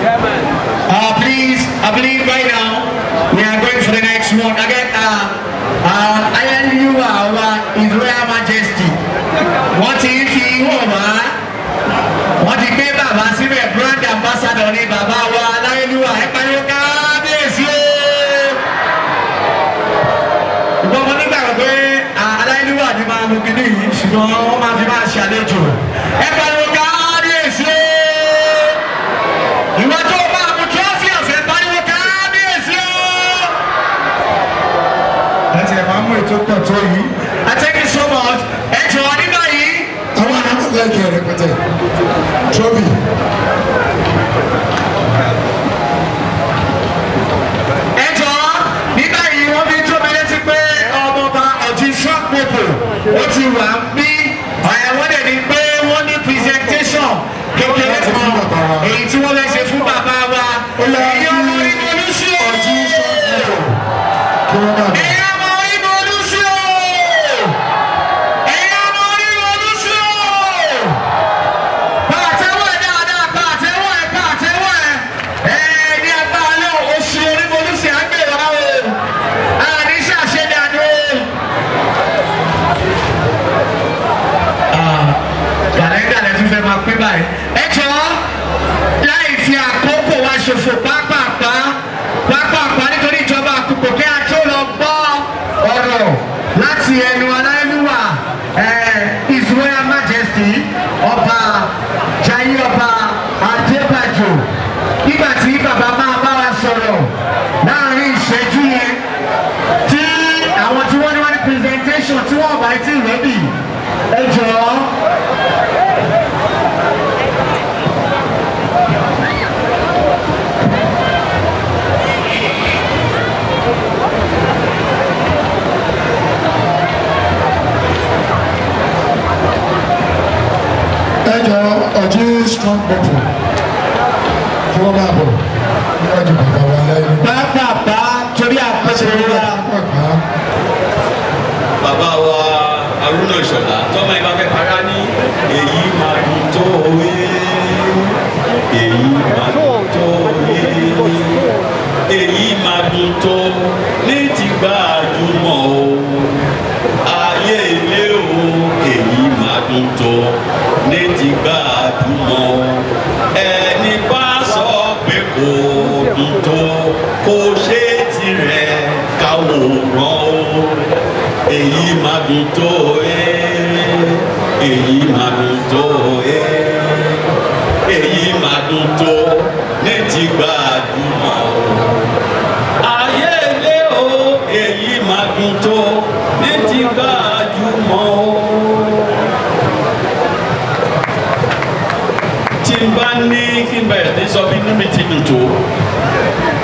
German. Please, I believe right now we are going for the next one. Again, Ayélujára wa His Royal Majesty. Wọ́n ti ń fi hàn wá. Wọ́n ti gbé bàbá síbẹ̀, brand ambassador ni bàbá wa Aláyélúwà. Ẹ pariwo kábíyèsí o. Ìgbọ́n mo nígbàgbọ́ pé Aláyélúwà ni máa mú kinní yìí, ṣùgbọ́n wọ́n máa fi máa ṣàlejò. Ẹ pariwo kábíyèsí o. Ìwọ tó o máa mú trophy ọ̀fẹ́, pariwo kábíyèsí o. Ẹ ti ẹ̀ máa mú ètò pọ̀ tó yìí. I thank you so much. Ẹ jọ̀ọ́ ní báyìí. Àwọn àná lẹ́kẹ̀ẹ́ rẹpẹtẹ. Trophy. Ẹ jọ̀ọ́ ní báyìí, wọ́n fi tó mi létí pé ọmọọba Ọ̀jì Sọ́pọ̀pọ̀ ó ti wà ń bí. Wọ́n dẹ̀ ní pé wọ́n ní presentation kékeré kan èyí tí wọ́n fẹ́ ṣe fún bàbá wa. Ẹ̀yin ọmọ Revolution. Ọ̀jì Sọ́pọ̀pọ̀. Kí wọ́n máa bọ̀. Ẹ̀yin ọmọ Revolution. Ẹ̀yin ọmọ Revolution. Pàtẹ́wọ́ ẹ̀ dáadáa, pàtẹ́wọ́ ẹ̀, pàtẹ́wọ́ ẹ̀. Ẹ̀ ní agbára náà, oṣù Revolution á gbé wa o. Àní ṣàṣedànù o. Kàlẹ́ndà lẹ tún fẹ́ máa pín báyìí. Ẹ jọ̀ọ́, láì fi àkókò wa ṣòfò, pápápá pápápá, nítorí ìjọba àkókò, kí a tó lọ gbọ́ ọ̀rọ̀ láti ẹnu aláìlúwà His Royal Majesty Ọba Jaiye Ọba Adébàjò, nígbà tí bàbá máa bá wa sọ̀rọ̀ láàrin ìṣẹ́jú yẹn, tí àwọn tí wọ́n ní presentation tí wọ́n bá ti ready, ẹ jọ̀ọ́. Ẹ jọ Ọ̀jì Strong People kí wọ́n máa bọ̀ níwájú bàbá wa lẹ́yìn. Pápápá torí àkókò wa. Pápápá. Bàbá wa Haruna Ìṣọ̀lá tọ́mọ ìbá fẹ́ para ní èyí máa dùn tó oyé, èyí máa dùn tó oyé, èyí máa dùn tó ní ti gbajúmọ̀ o, ayé ilé o, èyí máa dùn tó ní ti gbajúmọ̀ o. Ẹni bá sọ pé kò dùn tó, kò ṣe tirẹ̀ káwòrán o. Èyí máa dùn tó ẹ, èyí máa dùn tó ẹ, èyí máa dùn tó ní ti gbajúmọ̀ o, ayé ilé o, èyí máa dùn tó ní ti gbajúmọ̀ o. Tí n bá ní kí n bẹ̀rẹ̀ ní sọ bí inú mi ti dùn tó,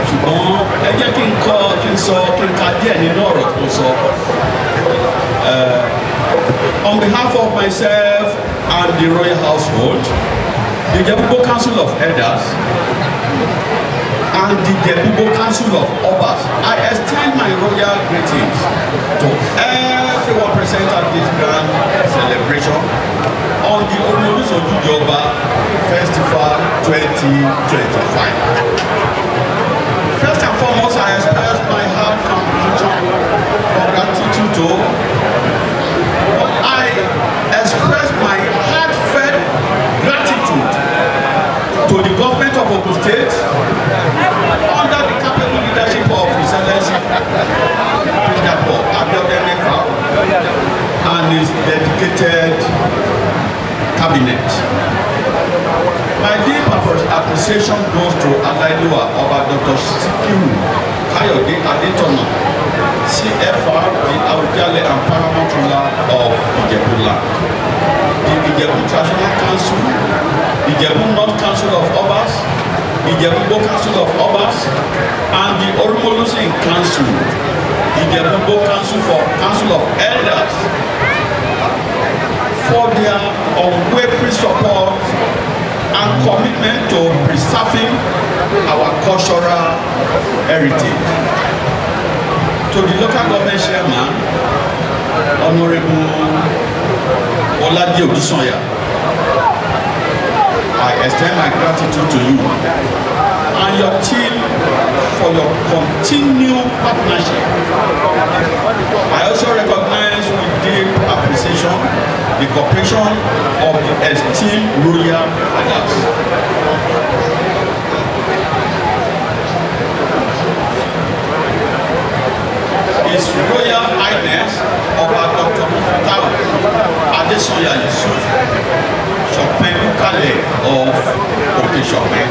ṣùgbọ́n ẹ jẹ́ kí n kọ́ kí n sọ kí n ka díẹ̀ nínú ọ̀rọ̀ tó sọ. On behalf of myself and the royal household, the Ijebu-Igbo Council of Elders, and the Ijebu-Igbo Council of Obas, I extend my royal greetings to everyone present at this grand celebration on the Orumolusi Ojude Oba Festival 2025. First and foremost, I express my heart for gratitude to I express my heartfelt gratitude to the government of Ogun State under the capable leadership of His Excellency President Paul Abiodun Mefao and his dedicated cabinet. My deep appreciation goes to Alayeluwa Oba Dr. Sikiru Kayode Adetona, CFR, the Awujale and Paramount Ruler of Ijebu Land, the Ijebu Traditional Council, Ijebu North Council of Obas, Ijebu Council of Obas, and the Orumolusi Council, Ijebu Council for Council of Elders, for their unwavering support and commitment to preserving our cultural heritage. To the local government chairman, Honorable Oladi Odusanya, I extend my gratitude to you and your team for your continued partnership. I also recognize with deep appreciation the cooperation of the esteemed royal fathers. His Royal Highness Ọba Dr. Muftau Adesanya Yusuf Sopelukale of Okesope.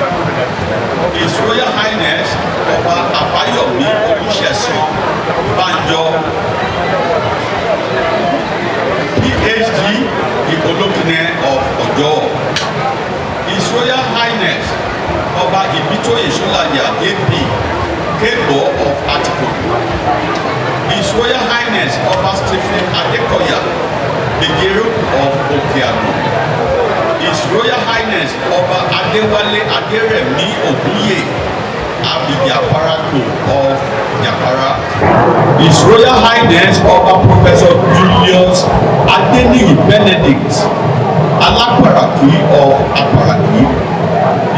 His Royal Highness Ọba Abayomi Olusesan Banjo, PhD, the Olokine of Ojo. His Royal Highness Ọba Ibitoye Solaja AP, Kebo of Atikoko. His Royal Highness Ọba Stephen Adekoya, Gbejero of Okeago. His Royal Highness Ọba Adewale Aderemi Ogunye, Abijaparako of Japara. His Royal Highness Ọba Professor Julius Adeniyi Benedict, Alaparaki of Aparaki.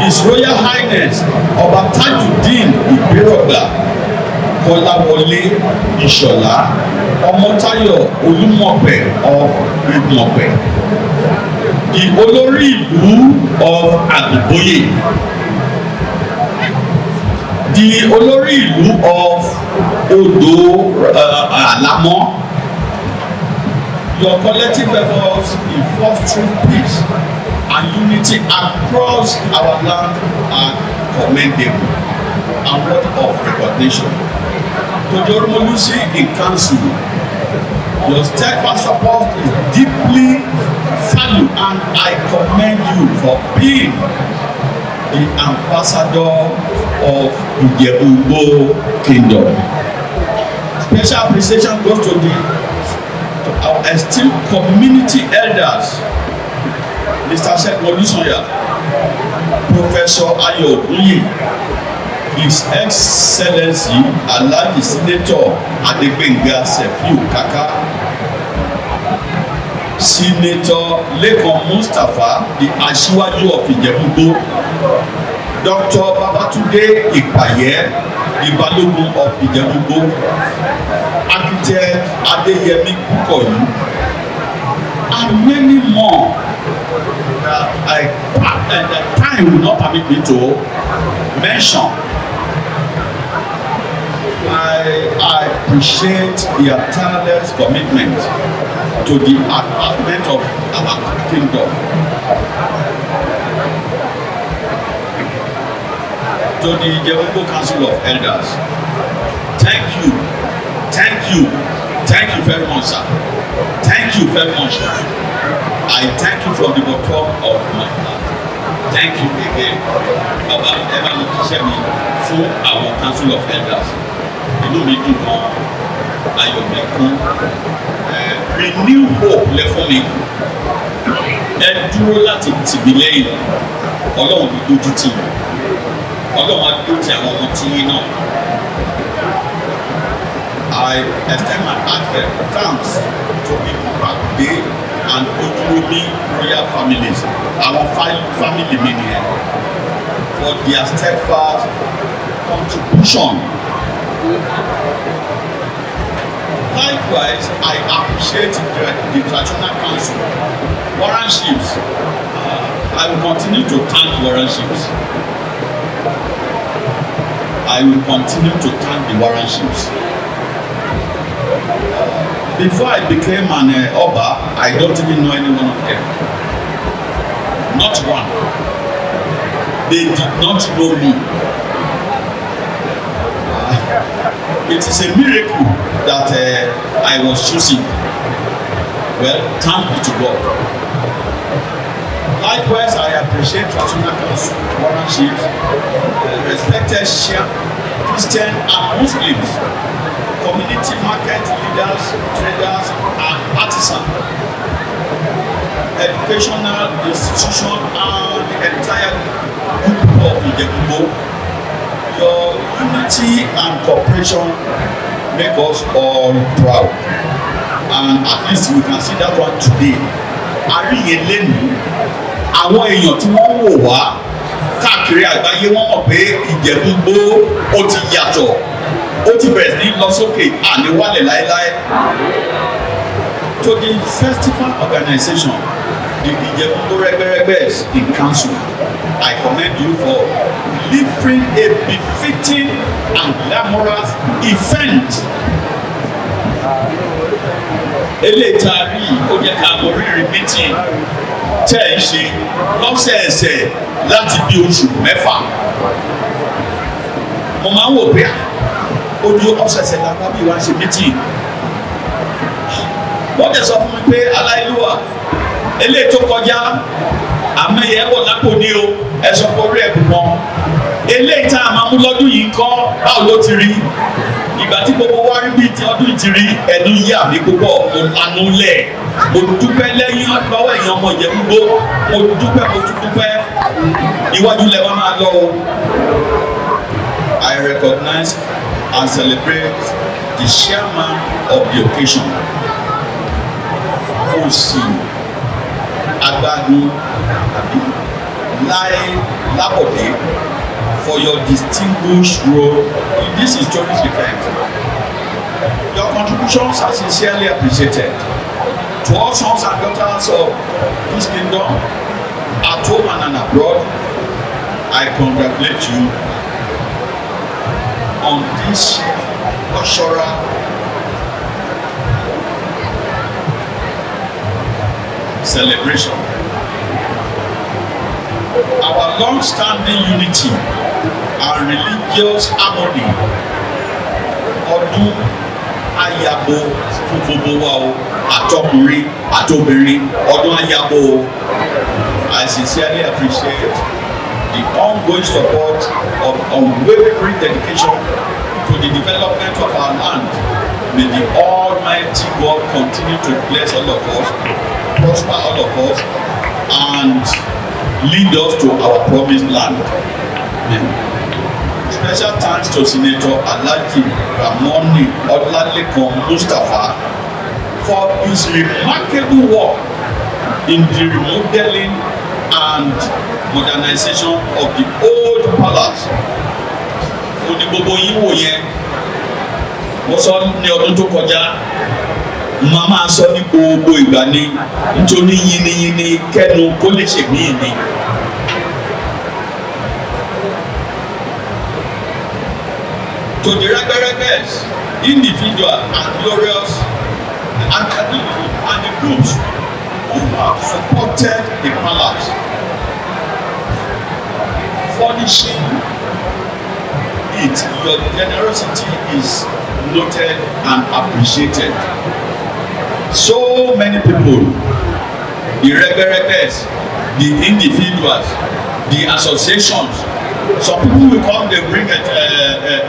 His Royal Highness Ọba Tajudeen Ìgbérọ̀gbà Kọ́láwọlé Ìṣọ̀lá Ọmọ́táyọ̀ Olúmọ̀pẹ̀ of Ìmọ̀pẹ̀. The Olórí ìlú of Àgùnbóyè. The Olórí ìlú of Odò Àlámọ́. Your collective efforts in fostering peace and unity across our land are commendable and worthy of recognition. To the Orumolusi in Council, your steadfast support is deeply valued, and I commend you for being the ambassador of Ijebu-Igbo Kingdom. Special appreciation goes to our esteemed community elders, Mr. Segun Olusanya, Professor Ayo Ogunye, His Excellency Alhaji Senator Adegbenga Sefiu Kaka, Senator Lekan Mustapha, the Aṣíwájú of Ìjẹ̀bú-Igbó, Dr. Babatunde Ipaye, the Balogun of Ìjẹ̀bú-Igbó, Architect Adeyemi Kukoyi, and many more that I and the time will not permit me to mention. I appreciate their tireless commitment to the advancement of our kingdom. To the Ijebu-Igbo Council of Elders, thank you, thank you, thank you very much, sir. Thank you very much, sir. I thank you from the bottom of my heart. Thank you again. Bàbá, ẹ bá mi jíṣẹ́ mi fún àwọn Council of Elders. Inú mi dùn gan, ayọ̀ mi kún. Renew hope lẹ fún mi. Ẹ dúró láti tì mí lẹ́yìn. Ọlọ́run ní dójú tì yín. Ọlọ́run á dúró ti àwọn ọmọ tí yín náà. I extend my heartfelt thanks to Ikubakude and Ojuromi royal families, àwọn family mi nìyẹn, for their steadfast contribution. Likewise, I appreciate the traditional council, warrant chiefs. I will continue to thank warrant chiefs. I will continue to thank the warrant chiefs. Before I became an Oba, I don't even know any one of them. Not one. They did not know me. It is a miracle that I was chosen. Well, thank be to God. Likewise, I appreciate traditional council, warrant chiefs, respected Shia, Christian and Muslims, community market leaders, traders and artisans, educational institution and the entire group of Ijebu-Igbo. Your unity and cooperation make us all proud, and at least we can see that one today. Àríyìn lẹ́nu àwọn èèyàn tí wọ́n ń wò wá káàkiri àgbáyé, wọ́n mọ̀ pé Ìjẹ̀bú-Igbó ó ti yàtọ̀, ó ti bẹ̀rẹ̀ sí ní lọ sókè, àní wálẹ̀ láéláé. To the festival organization, the Ìjẹ̀bú-Igbó Rẹ́gbẹ́rẹ́gbẹ́s in council, I commend you for delivering a befitting and glamorous event. Eléyìí tá a rí, ó jẹ́ ká mọ rírì meeting tẹ́ ẹ̀ ń ṣe lọ́sẹ̀ẹsẹ̀ láti bí oṣù 6. Mo máa ń wò pé ojú ọ̀sẹ̀ẹ̀sẹ̀ làwọn bí wàá ṣe meeting. Wọ́n tẹ̀ sọ fún mi pé aláìlúwà eléyìí tó kọjá, àmẹ́yẹ bọ̀ lápò ní o, ẹ sọ pé orí ẹ̀bùn wọn. Eléyìí tá a máa mú lọ́dún yìí kọ́, báwo ló ti rí? Ìgbà tí gbogbo wa rí bí ti ọdún yìí ti rí, ẹnu yà mí púpọ̀. Mo lanú lẹ̀, mo dúpẹ́ lẹ́yìn lọ́wọ́ èèyàn ọmọ Ìjẹ̀bú-Igbó. Mo dúpẹ́, mo tún dúpẹ́. Iwájú lẹ wá máa lọ o. I recognize and celebrate the chairman of the occasion, Òsì Agbágun àbí Láì Lábọ̀dé, for your distinguished role in this historic event. Your contributions are sincerely appreciated. To all sons and daughters of this kingdom, at home and abroad, I congratulate you on this cultural celebration. Our long-standing unity and religious harmony, ọdún á yabo fún gbogbo wa o, àtọkùnrin àtobìnrin, ọdún á yabo o. I sincerely appreciate the ongoing support of unwavering dedication to the development of our land. May the Almighty God continue to bless all of us, prosper all of us, and lead us to our promised land. Amen. Special thanks to Senator Alhaji Ramoni Olalekan Mustapha for his remarkable work in the remodeling and modernization of the old palace. Mo ní gbogbo yín wò yẹn, mo sọ ní ọdún tó kọjá, màá máa sọ ní gbogbo ìgbà ni, nítorí yínníyínní kẹ́nu kó lè ṣèmíì ni. To the Regberegbes, individual and glorious, and the groups who have supported the palace, furnishing it, your generosity is noted and appreciated. So many people, the Regberegbes, the individuals, the associations, some people will come, they bring a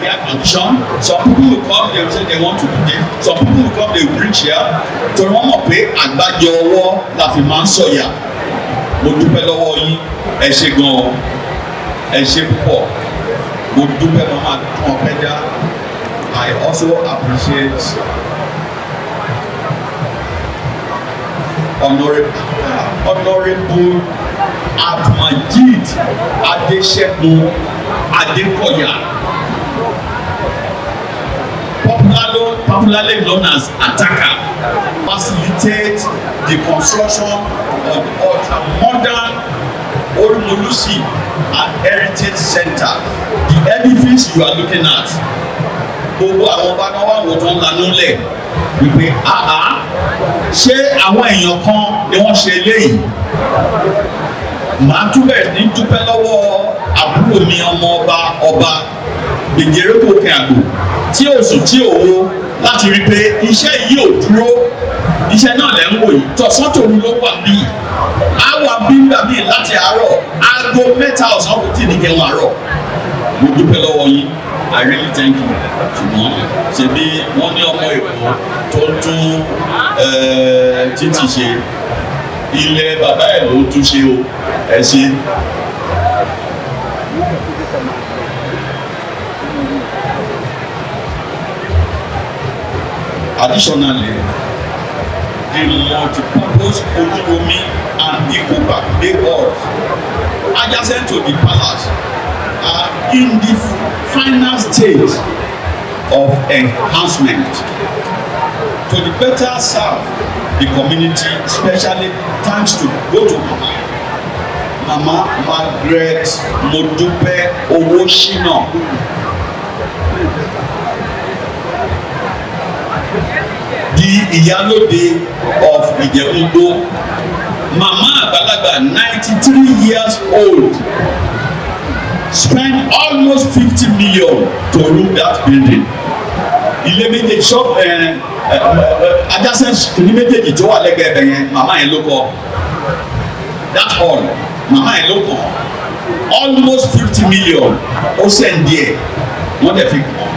air condition. Some people will come, they will say they want to do this. Some people will come, they will bring chair. Torí wọ́n mọ̀ pé àgbájọ ọwọ́ la fi máa ń sọ̀yà. Mo dúpẹ́ lọ́wọ́ yín, ẹ ṣé gan-an, ẹ ṣé púpọ̀. Mo dúpẹ́, mo máa tún ọpẹ́ dá. I also appreciate Honourable Abdulmajid Adesegun Adekoya, popularly known as Ataka, facilitate the construction of the ultra-modern Orumolusi and Heritage Center. The edifice you are looking at, gbogbo àwọn ọba náà wà wò tó ń lanú lẹ̀ wípé, àá, ṣé àwọn èèyàn kan ni wọ́n ṣe eléyìí? Màá túbẹ̀ ní dúpẹ́ lọ́wọ́ àbúrò mi, ọmọ ọba, Ọba Gbèjèrèkò Òkè Àgbò, tí ò sùn tí ò wo láti rí i pé iṣẹ́ yìí ò dúró. Iṣẹ́ náà lẹ́ ń wò yìí, tọ̀sán tòru ló wà bíi á wà bí nígbà míì láti àárọ̀, aago 3 ọ̀sán kò tí ì ní kẹwọn àárọ̀. Mo dúpẹ́ lọ́wọ́ yín, I really thank you. Ṣùgbọ́n ṣebí wọ́n ní ọmọ Èkó tó ń tún títì ṣe, ilẹ̀ bàbá ẹ̀ ló tún ṣe o. Ẹ ṣe. Additionally, the multi-purpose Ojuromi and Ikopakide halls adjacent to the palace are in the final stage of enhancement to the better serve the community, especially thanks to go to Mama Margaret Modupe Owosina. The Ìyálóde of Ìjẹ̀bú-Igbó, mama àgbàlagbà, 93 years old, spent almost 50 million to roof that building. Ilé méjèèjì, shop adjacent ní méjèèjì tó wà lẹ́gbẹ̀ẹ́ ẹ̀bẹ̀ yẹn, màmá yẹn ló kọ́ that hall. Màmá yẹn ló kọ́, almost 50 million. Ó send díẹ̀, wọ́n dẹ̀ fi kọ́.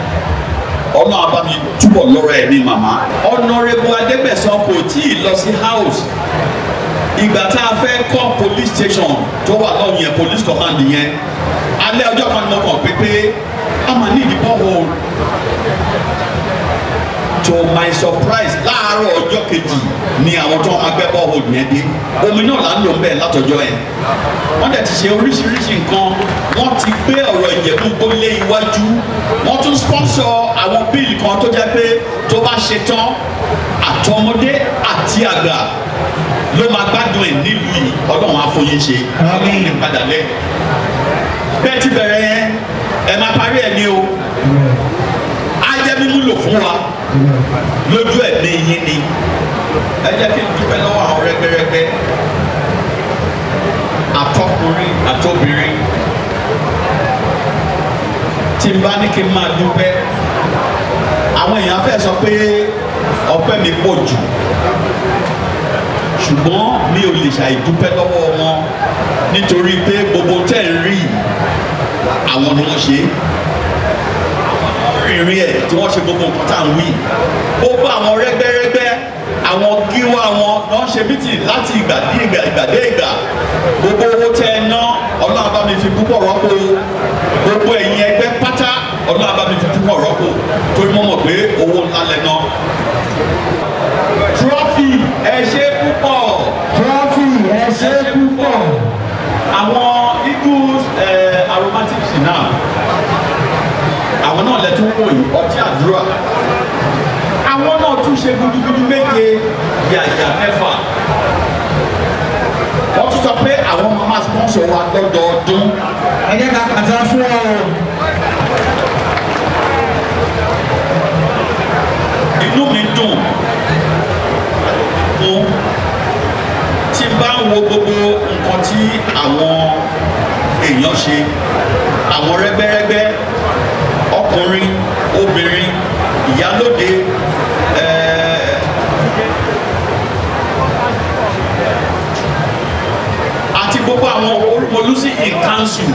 Ọlọ́run á bá mi túbọ̀ lọ́rọ̀ ẹ̀ ní màmá. Honourable Adégbèsán kò tí ì lọ sí house ìgbà tá a fẹ́ kọ́ police station tó wà lọ́hùn yẹn, police command yẹn. Alẹ́ ọjọ́ kan ni mo kàn pé a máa ní ìdí borehole. To my surprise, láàárọ̀ ọjọ́ kejì ni àwọn tó máa gbẹ́ borehole yẹn dé. Omi náà là ń lò ń bẹ̀ látọjọ́ yẹn. Wọ́n dẹ̀ ti ṣe oríṣiríṣi nǹkan, wọ́n ti gbé ọ̀rọ̀ Ìjẹ̀bú gbólé iwájú. Wọ́n tún sponsor àwọn bill kan tó jẹ́ pé tó bá ṣe tán, àtọmọdé àti àgbà ló máa gbádùn ẹ̀ nílùú yìí. Ọlọ́run á fún yín ṣe. Àmín. Ní padà lẹ́yìn bẹ́ẹ̀ ti bẹ̀rẹ̀ yẹn, ẹ máa parí ẹ̀ ní o. Á jẹ́ mímúlò fún wa lójú ẹ̀mí yín ni. Ẹ jẹ́ kí n dúpẹ́ lọ́wọ́ àwọn rẹ́gbẹ́rẹ́gbẹ́, àtọkùnrin àtobìnrin. Tí n bá ní kí n máa dúpẹ́, àwọn èèyàn fẹ́ sọ pé ọpẹ́ mi pọ̀ jù, ṣùgbọ́n mi ò lè ṣàìdúpẹ́ lọ́wọ́ wọn, nítorí pé gbogbo tẹ́ ń rí yìí, àwọn ni wọ́n ṣe é, rìnrìn ẹ̀ tí wọ́n ṣe gbogbo nǹkan tá à ń wí. Gbogbo àwọn rẹ́gbẹ́rẹ́gbẹ́, àwọn gíwá wọn lọ́ ń ṣe meeting láti ìgbà dé ìgbà, ìgbà dé ìgbà. Gbogbo owó tẹ́ ẹ ná, Ọlọ́run bá mi fi púpọ̀ rọ́pò. Gbogbo ẹ̀yin ẹgbẹ́ pátá, Ọlọ́run bá mi fi púpọ̀ rọ́pò, torí mo mọ̀ pé owó ńlá lẹ ná. Trophy, ẹ ṣe púpọ̀. Trophy, ẹ ṣé púpọ̀. Àwọn Eagles Aromatic náà, àwọn náà lẹ tún wò yìí, ọtí àdúrà. Àwọn náà tún ṣe gudugudu méje yàyà mẹ́fà. Wọ́n tún sọ pé àwọn máa sponsor wa lọ́dọọdún. Ẹ jẹ́ ká pàtàkì fún ọ. Inú mi dùn fún tí n bá ń wo gbogbo nǹkan tí àwọn èèyàn ṣe, àwọn rẹ́gbẹ́rẹ́gbẹ́, ọkùnrin, obìnrin, ìyálóde, àti gbogbo àwọn orúmọlú. Olusi in council,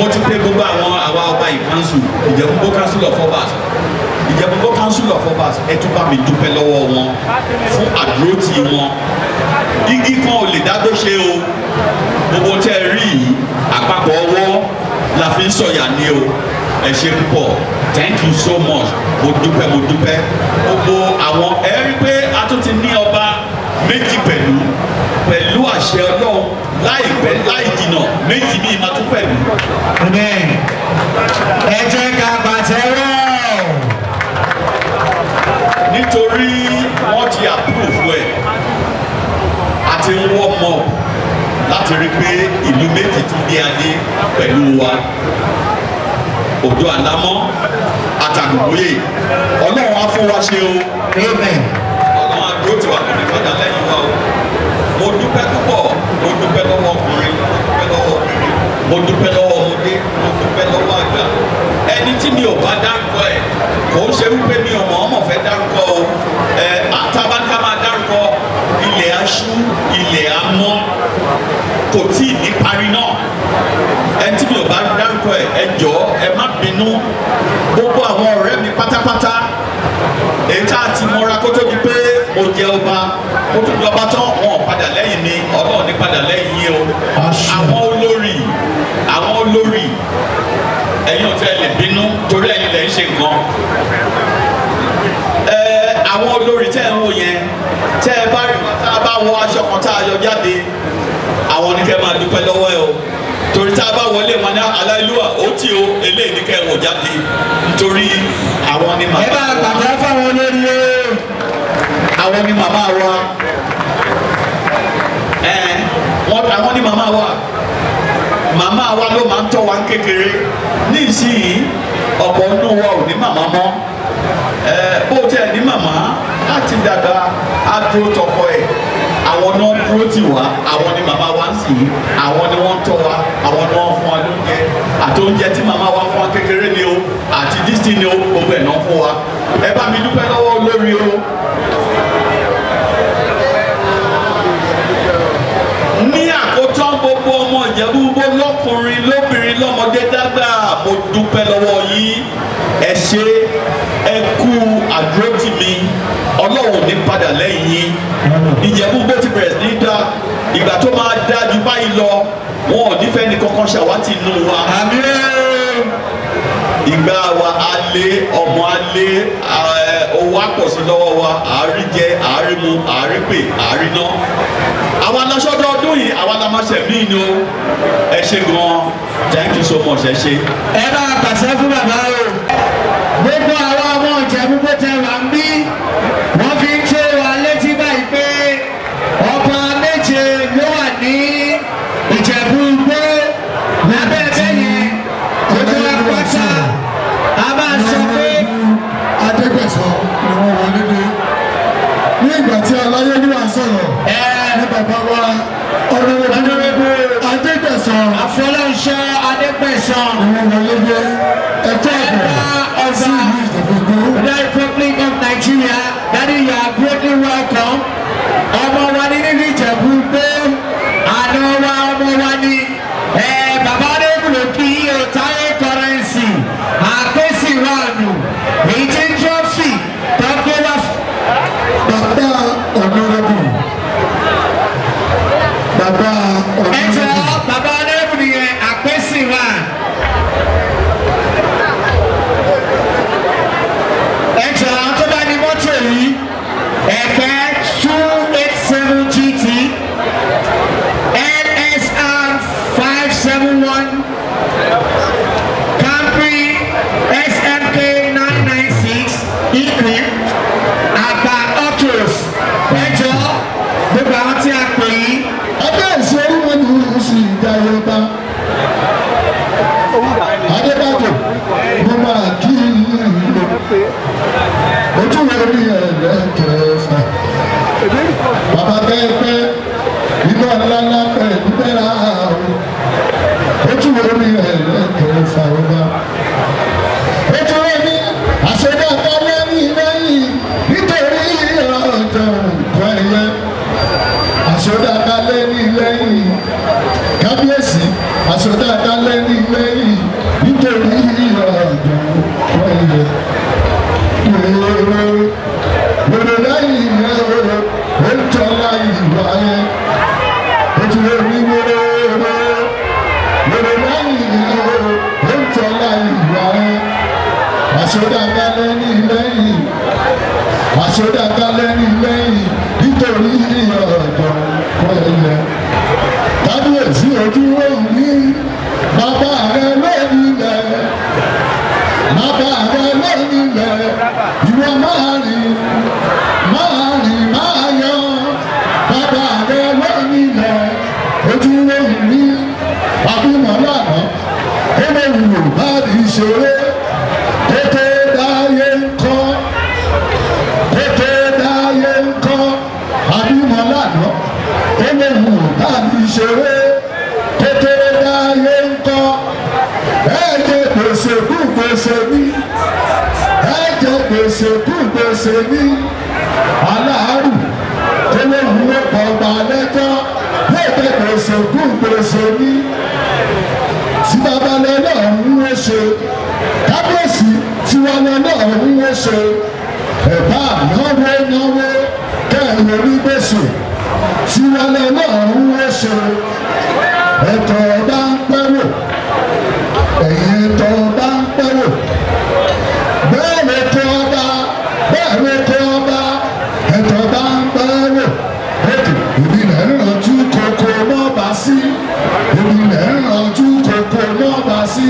mo ti pè gbogbo àwọn àwa ọba in council, Ìjẹ̀bú-Igbó Council of Obas, Ìjẹ̀bú-Igbó Council of Obas, ẹ tún bá mi dúpẹ́ lọ́wọ́ wọn fún àdúrótì wọn. Igi kan ò lè dágbó ṣe o. Gbogbo tẹ́ ẹ rí yìí, àpapọ̀ ọwọ́ la fi ń sọ̀yà ní o. Ẹ ṣe púpọ̀, thank you so much. Mo dúpẹ́, mo dúpẹ́. Gbogbo àwọn ẹ rí pé a tún ti ní ọba méjì pẹ̀lú àṣẹ Ọlọ́run, láìpẹ́ láì jìnà, méjì míì máa tún pẹ̀lú. Amen. Ẹ jẹ́ ká pàtẹ́wọ́. Nítorí wọ́n ti approve ẹ̀, àti ń wọ́ mọ́ láti rí pé ìlú méjì tún dé adé pẹ̀lú wa, Odò Àlámọ́ àtàgùnbóyè. Ọlọ́run á fún wa ṣe o. Amen. Ọlọ́run á dúró tiwa, kò ní padà lẹ́yìn wa o. Mo dúpẹ́ púpọ̀. Mo dúpẹ́ lọ́wọ́ ọkùnrin, mo dúpẹ́ lọ́wọ́ obìnrin, mo dúpẹ́ lọ́wọ́ ọmọdé, mo dúpẹ́ lọ́wọ́ àgbà. Ẹni tí mi ò bá dárúkọ ẹ̀, kò ń ṣe wípé mi ò mọ̀ ọmọ fẹ́ dárúkọ o. Ẹ àtàbáńká máa dárúkọ, ilẹ̀ aṣú, ilẹ̀ amọ́, kò tí ì ní parí náà. Ẹni tí mi ò bá dárúkọ ẹ̀, ẹ jọ̀ọ́, ẹ má bínú. Gbogbo àwọn ọ̀rẹ́ mi pátápátá, èyí tá a ti mọra kó tó di pé mo jẹ ọba, kó tó di ọba tán, wọn ò padà lẹ́yìn mi. Ọlọ́run ní padà lẹ́yìn yín o. Àwọn olórí, àwọn olórí, ẹ̀yin ò tẹ́ lè bínú torí ẹ̀yin lẹ̀ ń ṣe nǹkan. Ẹ àwọn olórí tẹ́ ẹ̀ ń wò yẹn, tẹ́ ẹ bá rí wọn, tá a bá wọ aṣọ kan tá a yọ jáde, àwọn ní kẹ́ máa dúpẹ́ lọ́wọ́ ẹ o, torí tá a bá wọlé wọn ní aláìlúwà ó tí o, eléyìí ní kẹ́ ẹ wọ̀ jáde, nítorí àwọn ni Ẹ màmá bá wa. pàtẹ́wọ́ fáwọn olórí o. Àwọn ni màmá wa. Ẹ wọn, àwọn ni màmá wa. Màmá wa ló máa ń tọ́ wa kékeré. Ní ìsinyìí, ọ̀pọ̀ nínú wa ò ní màmá mọ́. Ẹ bó tẹ̀ ní màmá láti dàgbà, á dúró tọkọ ẹ̀. Àwọn náà dúró tì wá, àwọn ni màmá wa ń sìn, àwọn ni wọ́n ń tọ́ wa, àwọn ni wọ́n fún wa lóúnjẹ. Àti oúnjẹ tí màmá wa fún wa kékeré ni o, àti dísì ni o, gbogbo ẹ̀ náà fún wa. Ẹ bá mi dúpẹ́ lọ́wọ́ olórí o. Ní àkótán, gbogbo ọmọ Ìjẹ̀bú-Igbó, lọ́kùnrin, lóbìnrin, lọ́mọdé, dágbà, mo dúpẹ́ lọ́wọ́ yín. Ẹ ṣé, ẹ kú àdúrótì mi. Ọlọ́run ò ní padà lẹ́yìn yín. Ìjẹ̀bú-Igbó ti bẹ̀rẹ̀ sí ní dá. Ìgbà tó máa dá ju báyìí lọ, wọn ò ní fẹ́ ní kankan ṣàwátì inú wa. Àmín. Ìgbà wa á lé, ọmọ á lé, owó á pọ̀ sí lọ́wọ́ wa, àárí jẹ, àárí mu, àárí pè, àárí ná. Àwa aláṣọ́dọ̀ ọdún yìí, àwa la máa ṣẹ̀mí ni o. Ẹ ṣé gan, thank you so much, ẹ ṣé. Ẹ bá pàṣẹ fún bàbá o. Gbogbo àwọn ọmọ Ìjẹ̀bú-Igbó tẹ wà ń bí, wọ́n fi ń tó wa létí báyìí pé ọba méje ló wà ní Ìjẹ̀bú-Igbó. Lábẹ́ bẹ́yẹn, gbogbo wa pátá a máa sọ pé Adégbèsọ ni wọ́n wọlé dé. Ní ìgbà tí aláyélúwà sọ̀rọ̀ ẹ ní bàbá wa Honorable Adégbèsọ Afọlọ́nṣọ́ Adégbèsán, ni wọ́n wọlé dé. Ẹ̀kọ́ ẹ̀bọ̀ sí ìlú Ìjẹ̀bú-Igbó. The Republic of Nigeria, Daddy, you are greatly welcome. Ọmọ wa ní nínú Ìjẹ̀bú-Igbó, àná wa, ọmọ wa ní. Bàbá Adébúlò kí o. Táyé Currency, àpèsè wàánu, èyí tí ń trophy tó gbé wá. Bàbá Honorable, bàbá Ẹ jọ Honorable. bàbá Adébúlò yẹn, àpèsè wàánu. Ẹ jọ, àwọn tó bá ní mọ́tò yìí, ẹ̀pẹ́ 287 GT NSR 571, Camry SMK 996 EQ, Àgbà Autos, ẹ jọ, gbogbo àwọn tí a pè yìí. Ẹgbẹ́ ìṣe orí ní oṣù ìdáyọba Adébájò, mo máa kí ìlú ojú wo ní ẹ̀ẹ́dẹ́gbẹ̀fà. Bàbá kẹ́ẹ̀pẹ́ iná ńláńlá pẹ̀lú bẹ́ẹ̀ ojú wo ní ẹ̀ẹ́dẹ́gbẹ̀fà ọba ojú wo ní àṣẹdá kálẹ́ ní lẹ́yìn nítorí ọjọ́ nǹkan ẹ̀yẹ àṣọdá kálẹ́ ní lẹ́yìn kábíyèsí. Wèrè wèrè lẹ́yìn rẹ̀ ó ń tọ́lá ìwà ẹ̀. Ojú omi wèrè wèrè lẹ́yìn rẹ̀ ó ń tọ́lá ìwà ẹ̀. Àṣọdàgbà lẹ́yìn lẹ́yìn, àṣọdàgbà lẹ́yìn lẹ́yìn nítorí ọ̀dọ̀ kọ́ ẹ̀yẹ. Kábíyèsí, ojú òní bàbá rẹ lónìí lẹ̀, bàbá rẹ lónìí lẹ̀. Ìwọ máa rìn, máa rìn, máa yọ. Bàbá rẹ lónìí lẹ̀. Ojú òní àbímọ lánàá, ó lè wù bá ìṣeré kótó dáyé ńkọ́, kótó dáyé ńkọ́. Àbímọ lánàá, ó lè wù bá ìṣeré kótó dáyé ńkọ́. Ẹ jẹ gbèsè kú gbèsè ní, ẹ jẹ gbèsè kú gbèsè ní. Aláàrù tó lè wù ó pọ̀ gbà lẹ́jọ́, ẹ jẹ gbèsè kú gbèsè ní. Tí bàbá lọ́lọ́run ó ṣe, kábíyèsí, tiwa lọ́lọ́run ó ṣe. Ẹ̀bá náwó náwó kẹ́hìn onígbèsè, tiwa lọ́lọ́run ó ṣe. Ẹ̀tọ́ bá ń pẹ́wò, ẹ̀yìn ẹ̀tọ́ bá ń pẹ́wò, bẹ́ẹ̀ ló tó ọba, bẹ́ẹ̀ ló tó ọba. Ẹ̀tọ́ bá ń pẹ́wò ètò ìbílẹ̀ ń rànjú kókó mọ́ba sí, ìbílẹ̀ ń rànjú kókó mọ́ba sí.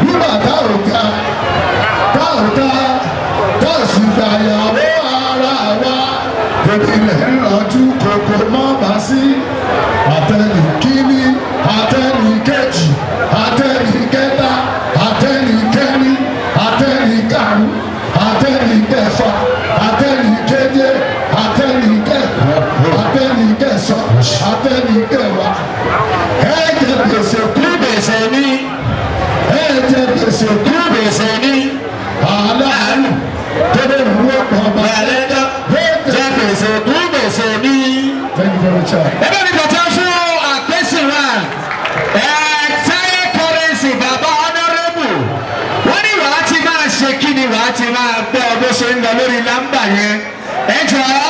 Nígbà tá ò ga, tá ò ga, tá ò sì gbàyàwó ara wa, ìbílẹ̀ ń rànjú kókó mọ́ba sí. Àtẹnì kíní, àtẹnì kejì, àtẹnì kẹta, àtẹnì kẹrin, àtẹnì karùn, àtẹnì kẹfà, àtẹnì keje, àtẹnì kẹfà, àtẹnì kẹsàn, àtẹnì kẹwàá. Ẹ jẹ gbèsè kú Gbèsè ní. Ẹ jẹ gbèsè kú Gbèsè ní. Aláàánú tẹ́lẹ̀ wúwo pọ̀ bá. Gbàlẹ́jọ́ jẹ gbèsè kú gbèsè ní. Thank you very much, sir. Ẹ bá mi bàtà fún àpèsìwà ẹ Táyé Currency, bàbá honourable. Wọ́n ní wàá ti máa ṣe kí ni, wàá ti máa gbọ́ bó ṣe ń lọ lórí lámbà yẹn. Ẹ jọ̀ọ́,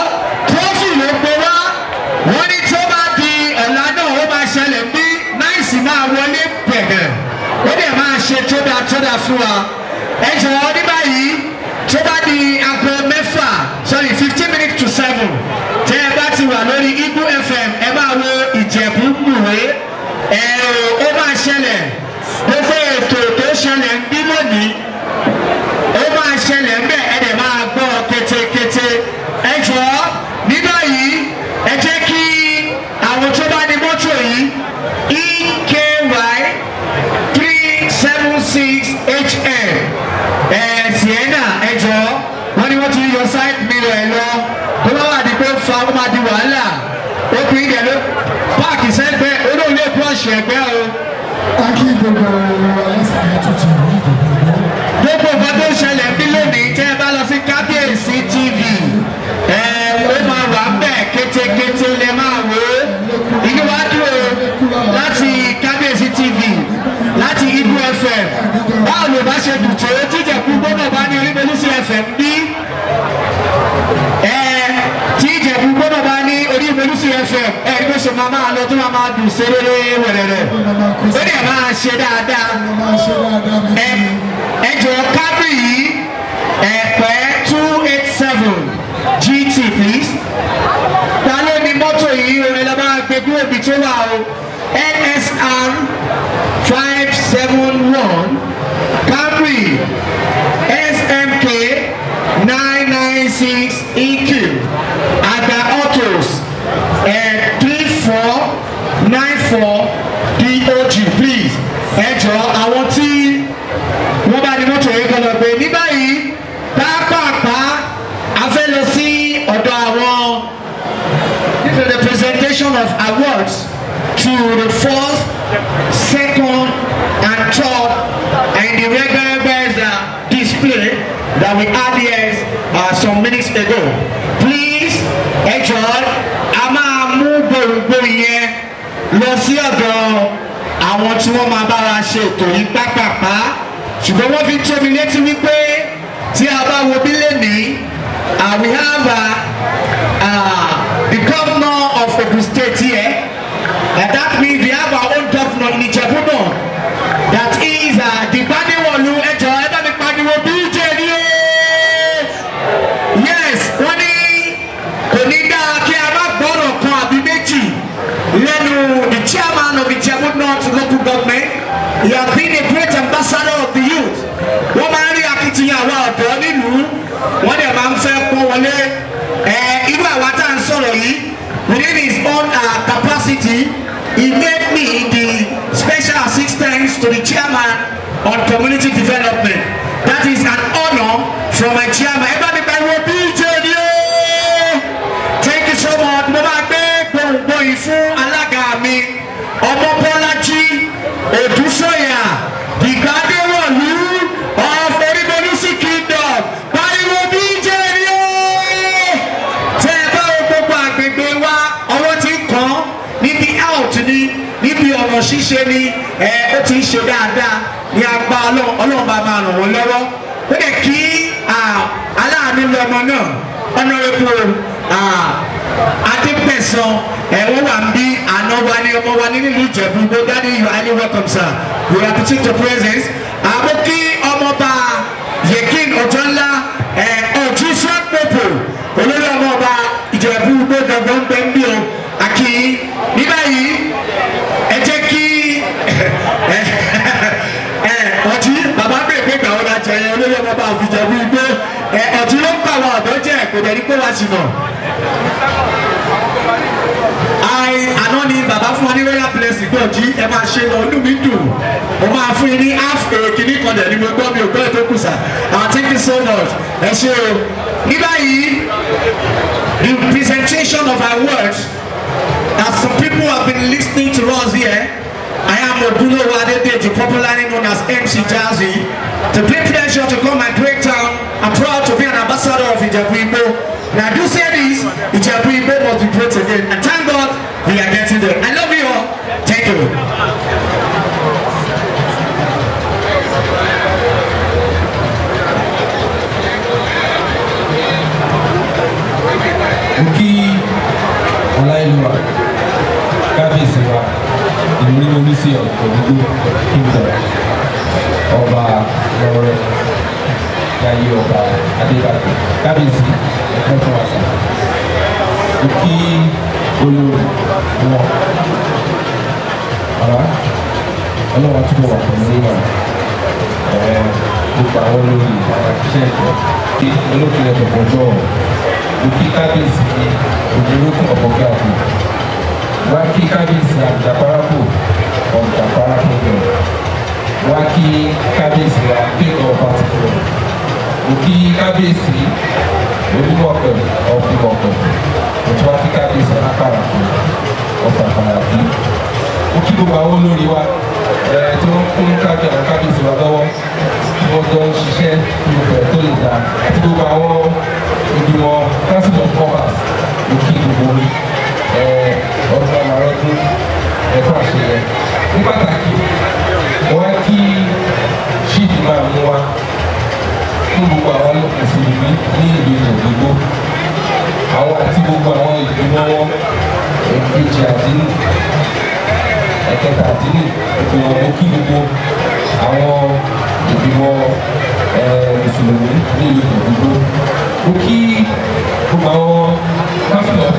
trophy ló gbé wá. Wọ́n ní tó bá di ọ̀la náà, ó máa ṣẹlẹ̀ bí náìsì máa wọlé bẹ̀gẹ̀, ó dẹ̀ máa ṣe tó dáa tó dáa fún wa. Ẹ jọ̀ọ́, ní báyìí, tó bá di aago 6, sorry, 6:45, tẹ́ ẹ bá ti wà lórí Eagle FM, ẹ máa wo Ìjẹ̀bú Mùwé. Ẹ ó máa ṣẹlẹ̀. Gbogbo ètò tó ṣẹlẹ̀ ń bí lónìí, ó máa ṣẹlẹ̀ ń bẹ̀, ẹ dẹ̀ máa gbọ́ kétékété. Ẹ jọ̀ọ́, ní báyìí, ẹ jẹ́ kí àwọn tó bá ní mọ́tò yìí, EKY 376 HM ẹ Sienna, ẹ jọ̀ọ́, wọ́n ní wọ́n ti yọ side mirror ẹ lọ. Kó bá wà di pé ó fa, ó máa di wàhálà. Obìnrin dẹ̀ ló park sẹ́gbẹ́ olóòlù brush ẹ̀gbẹ́ o. A kí gbogbo aláṣẹ tuntun ní gbogbo. Gbogbo nǹkan tó ń ṣẹlẹ̀ bí lónìí, tẹ́ ẹ bá lọ sí Kábíyèsí TV, ẹ ó máa wà bẹ́ẹ̀ kétékété, lẹ máa wò ó. Inú wa dùn o láti Kábíyèsí TV, láti Eagle FM. Báwo ló bá ṣe dùn tó tíjẹ̀kú gbọ́dọ̀ bá ní Orímolúsì FM bí ẹ tí Ìjẹ̀bú gbọ́dọ̀ bá ní Orímolúsì FM, ẹ ní bó ṣe máa máa lọ tó máa máa dùn séréré wẹ̀rẹ̀rẹ̀, ó dẹ̀ máa ṣe dáadáa. Máa ṣe dáadáa mi. Ẹ jọ̀ọ́, Camry yìí, ẹ̀pẹ́ 287 GT, please. Ta ló ní mọ́tò yìí? Orin la máa gbé kúrò ibi tó wà o. NSR 571 Camry, SMK 996 EQ, Agba Autos, 3494 DOG, please. Ẹ jọ̀ọ́, àwọn tí wọ́n bá ní mọ́tò yìí kọ́ lọ gbé ní báyìí pápápá. A fẹ́ lọ sí ọ̀dọ̀ àwọn. This is the presentation of awards to the first, second and third and the regular display that we had here some minutes ago. Please, ẹ jọ̀ọ́, a máa mú gbòǹgbò yẹn lọ sí ọ̀dọ̀ àwọn tí wọ́n máa bára ṣe ètò yìí pápápá, ṣùgbọ́n wọ́n fi tó mi létí wípé Tí a bá wo bí lẹ́nìí, we have the governor of Ogun State here. And that means we have our own governor in Ijebu North. That is the Gbadewolu. Ẹ jọ̀ọ́, ẹ bá mi pariwo BJ ní o. Yes, wọ́n ní kò ní dáa kí a má gbọ́rọ̀ kan àbí méjì lẹ́nu the chairman of Ijebu North Local Government. He has been a great ambassador of the youth. Wọ́n máa ń rí akitiyan àwọn ọ̀dọ́ nílùú, wọ́n dẹ̀ máa ń fẹ́ pọ́n wọlé. Ẹ irú àwa tá à ń sọ̀rọ̀ yìí, within his own capacity, he made me the special assistant to the chairman on community development. That is an honour from my chairman. Ẹ bá mi pariwo BJ ní o. Thank you so much. Mo máa gbé gbohùngbohùn fún alága mi, Ọmọbọ́lájí Odúsọ̀yà, Ìgbàdéwọ̀lú of Orímolúsì Kingdom. Pariwo BJ ní o. Tẹ́ ẹ bá wo gbogbo àgbègbè wa, ọwọ́ ti ń kàn án níbi out ni, níbi ọ̀nà ṣíṣe ni, ẹ ó ti ń ṣe dáadáa ní apá Ọlọ́run. Ọlọ́run bá máa ràn wọ́n lọ́wọ́. Ó dẹ̀ kí aláàánú lọmọ náà, Honourable Adépẹ̀sán, ẹ̀ wọ́n wà ń bí àná wa ní ọmọ wa ní nílùú Ìjẹ̀bú. Gbogbo daddy, you are highly welcome, sir. We appreciate your presence. Àmọ́ kí ọmọọba Yekin Ọjọ́nlá ẹ̀ ọ̀tún sọ́pọ̀pọ̀, olórí ọmọọba Ìjẹ̀bú gbogbo ń bẹ ń bí o àkì ní báyìí. Ẹ jẹ́ kí ẹ ọtí bàbá bèèrè pé gbàwọ́ la jẹ yẹn, olórí ọmọọba Ìjẹ̀bú Igbó. Ẹ ọtí ló ń pa àwọn ọ̀dọ́ jẹ́, kò dẹ̀ ní pé wá sí náà. Àná ni bàbá fún wa ní royal blessing pé ọjí ẹ máa ṣe lọ, inú mi dùn. Mo máa fún yín ní half a kìíní kan dẹ̀ ni mo gbọ́, mi ò gbọ́ ètò kù sà. Ah, thank you so much, ẹ ṣé o. Ní báyìí, the presentation of our words, as some people have been listening to us here, I am Odunowo Adedeji, popularly known as MC Jazzy. It's a great pleasure to come my great town. I'm proud to be an ambassador of Ijebu Igbo. Now, I do say this, Ijebu Igbo must be great again. And thank God we are getting there. I love you all. Thank you. Mo kí ọláìlúwa kábíyèsí wa, ìlú Olùsí Ọ̀gbọ̀gbọ̀ Kingdom, Ọba Lọrẹ Jayé, Ọba Adébàjẹ. Kábíyèsí, ẹ̀kọ́ fún wa sà. Mo kí olórí wọn, bàbá, ọlọ́wọ́ túbọ̀ wà pẹ̀lú yín náà. Gbogbo àwọn olórí, àwọn akíṣẹ́ ẹ̀kọ́ olókè ẹ̀kọ́ ọjọ́. Mo kí kábíyèsí òjòlókùn ọ̀bọ̀gá àbò wá, kí kábíyèsí àjàpárápò ọ̀jàpárá kingdom wá, kí kábíyèsí wa king of particular. Mo kí kábíyèsí onímọ̀pẹ̀ ọ̀fìmọ̀pẹ̀. Mo tún wá kí kábíyèsí alákàràkù ọ̀fàkàràkì. Mo kí gbogbo àwọn olórí wa tí wọ́n kún kábíyèsí, àwọn kábíyèsí wa lọ́wọ́, tí wọ́n jọ ń ṣiṣẹ́ kí gbogbo ẹ̀ tó lè dáa, àti gbogbo àwọn ìgbìmọ̀ council of obas. Mo kí gbogbo ọdún àmàlọ́dún ẹ̀fọ́ àṣeyẹ. Ní pàtàkì, wọ́n á kí chief imam wa fún gbogbo àwọn mùsùlùmí ní ìlú Ìjẹ̀bú, àwọn àti gbogbo àwọn ìgbìmọ̀ wọn, èkejì àdínì, ẹ̀kẹta àdínì, gbogbo wọn. Mo kí gbogbo àwọn ìgbìmọ̀ mùsùlùmí ní ìlú Ìjẹ̀bú. Mo kí gbogbo àwọn council of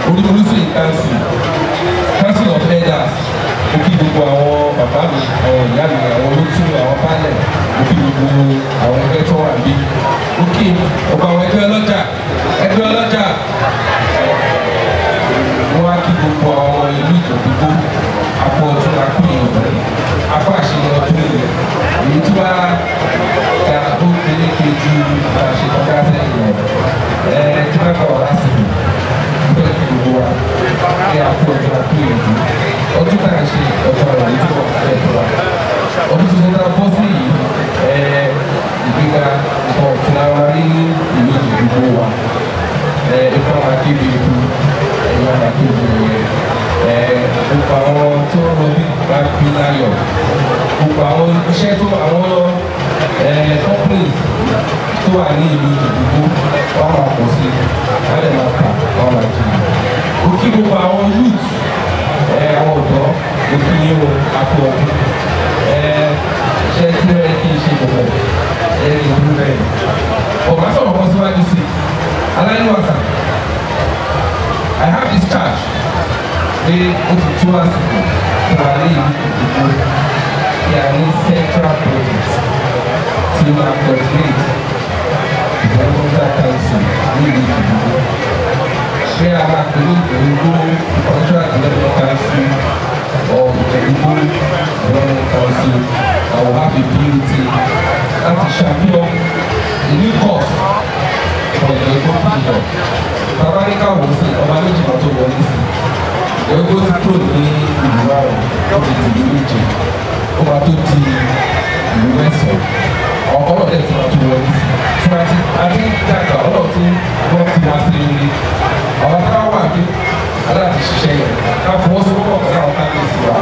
Orímolúsì council, council of elders. Mo kí gbogbo àwọn bàbá mi, àwọn ìyá mi, àwọn olótú, àwọn baálẹ̀. Mo kí gbogbo àwọn ẹgbẹ́ tó wà níbí. Mo kí gbogbo àwọn ẹgbẹ́ ọlọ́jà, ẹgbẹ́ ọlọ́jà. Mo wá kí gbogbo àwọn ìlú Ìjẹ̀bú, akọ ọdún, akọ ìyọ̀dún, akọ àṣeyọ ọdún yìí, èyí tí wàá ga ó peléke ju bá a ṣe kọjá sẹ́yìn lọ. Ẹ tí wọ́n kọ̀ wá lásìkò, mo fẹ́ kí gbogbo wa ní akọ ọdún, akọ ìyọ̀dún. Ọdún tá a ṣe, ọdún àwọn èyí tí wọ́n fẹ́ fún wa, ọdún tuntun tá a bọ́ sí yìí, ìgbéga nǹkan ọ̀tun ara rí ní ìlú Ìjẹ̀bú wa. Ikú àwọn akébi ikú, ẹ̀yìn àwọn akébi ẹ̀yẹ. Gbogbo àwọn tó ń rọbí bá bí láyọ̀, gbogbo àwọn iṣẹ́ tó àwọn Companies tó wà ní ìlú Ìjẹ̀bú wọ́n máa pọ̀ sí, wọ́n lè máa tà, wọ́n máa jìnnà. Mo kí gbogbo àwọn youth, àwọn ọ̀dọ́, mo kí yín o, àpò ọdún. Ṣé tí ó yẹ kí n ṣe bọ̀bọ̀ ẹ ní ìlú rẹ̀. Ọ̀gá sọ̀rọ̀ kan síwájú sí i. Aláìníwàsà, I have this charge pé ó ti tó àsìkò fún wa ní ìlú Ìjẹ̀bú kí a ní central project tí ó máa coordinate developmental council ní ìlú Ìjẹ̀bú. Ṣé a máa pè ní Ìjẹ̀bú Cultural Development Council or Ìjẹ̀bú Development Council that will have a BOT láti champion a new course for Ìjẹ̀bú kingdom? Bàbá ní ká wò ó sí ọba méjì kan tó wọlé sí. Ìjẹ̀bú ti kúrò ní ìlú márùn-ún, ó ti di ìlú méje, ó máa tó di ìlú mẹ́sàn-án. Àwọn kan náà dẹ̀ ti máa tó wọlé sí. Tí wọ́n ti àti dàgbà ọ̀nà tí wọ́n ti wá sí rere. Àwọn tá a wà ní aláàtì ṣiṣẹ́ yẹn, ká fọwọ́sowọ́pọ̀ pẹ̀lú àwọn kábíyèsí wa,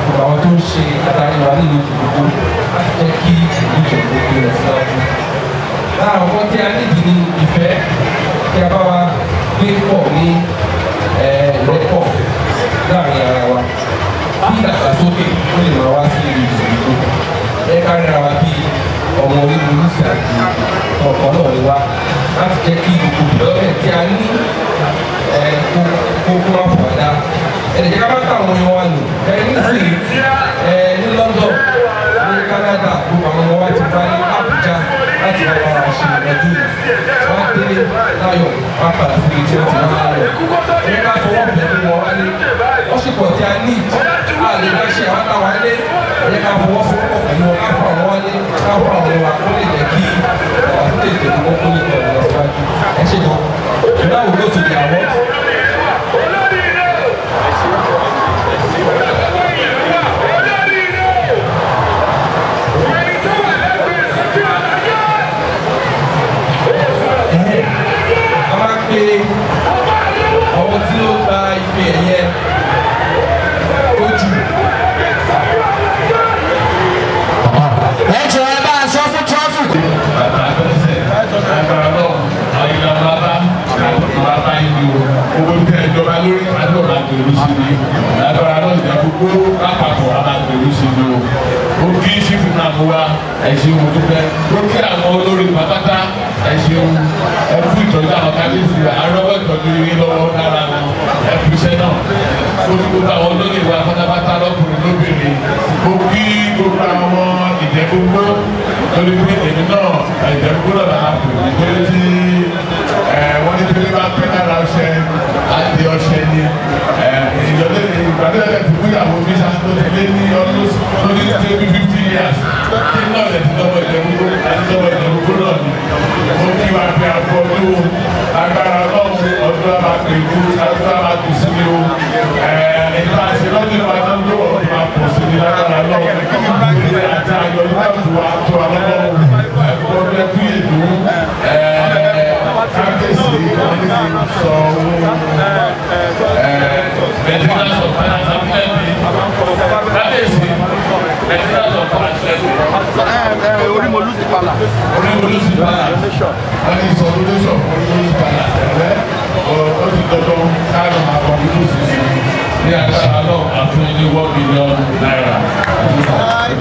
gbogbo àwọn tó ń ṣe adarí wa nílùú Ìjẹ̀bú, láti jẹ́ kí ìlú Ìjẹ̀bú gbé lọ síwájú. Lára àwọn tí a nídìí ní ìfẹ́, kí a bá wa gbé pọ̀ ní ìrẹ́pọ̀ láàrin ara wa, kí ìdàgbàsókè ó lè máa wá sí ìlú Ìjẹ̀bú. Ẹ ká ríra wa bí ọmọ orílẹ̀ àti ọ̀kan náà ni wá, láti jẹ́ kí gbogbo development tí a ní kó má fò wá dá. Ẹ lè jẹ́ ká má tà àwọn èèyàn wa nù. Ẹ nísìnyí, ní London, ní Canada, gbogbo àwọn ọmọ wa ti wá ní Abuja láti wá bá wa ṣe ọdún yìí. Wọ́n á délé láyọ̀, wọ́n á padà síbi tí wọ́n ti wá láyọ̀. Ẹ ká fọwọ́ fẹ́ mú wọn wálé. Wọ́n sì pọ̀ tí a ní a lè dá ṣe àwọn táwa lé. Ẹ ká fọwọ́sowọ́pọ̀ pẹ̀lú wọn, ká fọ àwọn wálé, ká fọ àwọn wa, kó lè jẹ́ kí ìdàgbàsókè Ìjẹ̀bú kó lè tọ̀ lọ síwájú. Ẹ ṣe gan. Now we go to the award. A máa pe àwọn tí ó gba ife ẹ̀yẹ tó jù. Ẹ jọ̀ọ́, ẹ bá a sọ fún traffic. Bàtà bẹ́sẹ̀ agbára náà àyìnlá bàbá bàbá yìí o, owó tẹ ìjọba lórí àdúrà máa gbèrú sí ni. Agbára náà ìjà gbogbo lápapọ̀ a máa gbèrú sí ni o. Ó kí sífù náà mú wa, ẹ ṣeun, mo dúpẹ́. Ó kí àwọn olórí pátátá, ẹ ṣeun, ẹ fún ìtọ́jú àwọn kábíyèsí, arọ́wọ́ ìtọ́jú yín lọ́wọ́ lára wọn, ẹ fi iṣẹ́ náà. Ó kí gbogbo àwọn olóyè wa pátápátá, lọ́kùnrin lóbìnrin. Ó kí gbogbo àwọn Ìjẹ̀búgbó, torí pé èmi náà Ìjẹ̀búgbó náà là á pè mí, torí tí wọ́n ní pé bá pẹ́ lára ọṣẹ àti ọṣẹ ni ìjọba ìgbàdé ẹ̀ ti fúyàwó mi ṣáà tó ti lé ní ọdún tó ní tó bí 50 years kí náà lè ti dọ́gbọ̀ Ìjẹ̀búgbó àti dọ́gbọ̀ Ìjẹ̀búgbó náà ni. Mo kí wa pé àpò ọdún agbára Ọlọ́run, ọdún a máa pè kú, ọdún a máa kù sí ni o. Ìta ṣe lọ́dún máa ń lò, ọdún máa pọ̀ sí ni lágbára Ọlọ́run. Ìdílé àti ayọ̀ nígbà tó wà tó wa lọ́wọ́. Ẹ̀kọ́ ọdún ẹkú ìlú kábíyèsí wọn ní kí n sọ owó maintenance of finance abúlé kábíyèsí, maintenance of finance. Orímolúsì Palace. Orímolúsì Palace, wọ́n ní sọ donation Orímolúsì Palace ẹ̀rẹ́ ó ti dandan káàdì máa kọ́ nínú sísè ní agbára náà àfún ní ₦1 million.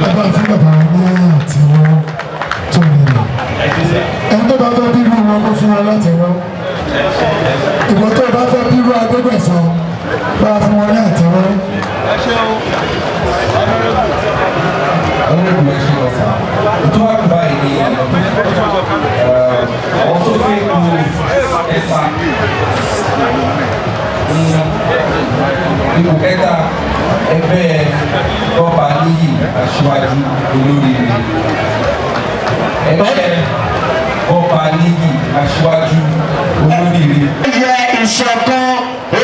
Bàbá fún bàbá ní àtiwọ́ tó nílò. Ẹni tó bá fẹ́ bírú wọn, kó fún wọn láti wọ́n. Ìwọ tó bá fẹ́ bírú Adégbèsán, bá fún wọn ní àtiwọ́. Àwọn olùkọ́ ṣe ọ̀sà tó wà báyìí ní àwọn tó fẹ́ kú ẹ̀fà ipò kẹta, ẹgbẹ́ Bọ́ba Níyì Aṣíwájú Olóríire, ẹgbẹ́ Bọ́ba Níyì Aṣíwájú Olóríire. Yẹ ìṣọ̀kan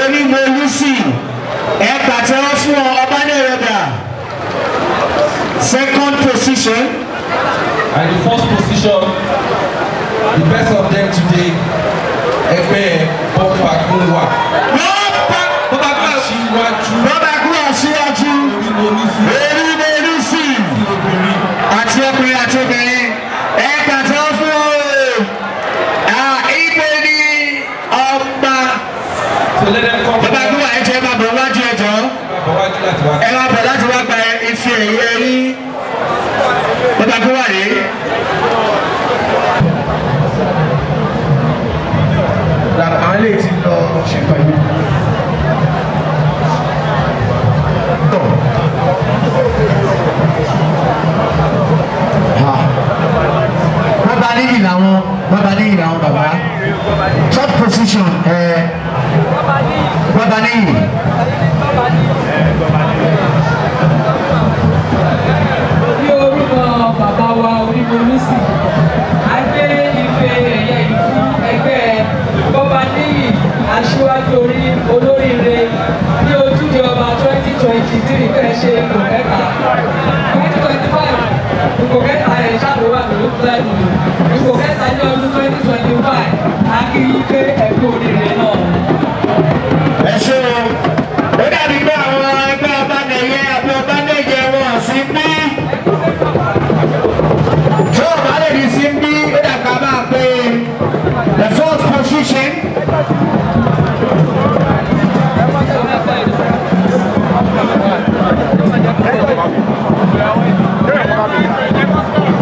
Orímolúsì, ẹ pàtẹ́wọ́ fún ọ ọba. Second position. And the first position, the best of them today, ẹgbẹ́ Bọ́ba Gúnwà Bọ́ba Gúnwà. Aṣíwájú. Bọ́ba Gúnwà síwájú. Orímolúsì. Orímolúsì. Obìnrin. Àti ọkùnrin àti obìnrin. ṣe pẹ̀lú. Bàbá níyì làwọn, bàbá níyì làwọn bàbá. Third position ẹ bàbá níyì. Ní orúkọ bàbá wa Orímolúsì, a gbé ife ẹ̀yẹ yìí fún ẹgbẹ́ Gbọ́baníyì Aṣíwájú Orí Olóríire ní Ojúde Ọba 2023 fẹ́ ṣe ipò kẹta. 2025, ipò kẹta ẹ̀ ṣàlùwà ló lẹ́nu. Ipò kẹta ní ọdún 2025, a kí yín pé ẹ kú oríire náà. Ẹ ṣé o. Ó dàbí pé àwọn ẹgbẹ́ ọbánẹyẹ àbí ọbánẹyẹ wọn sí bí. Tó o bá lè rí sí bí, ó dàgbà máa pé the fourth position.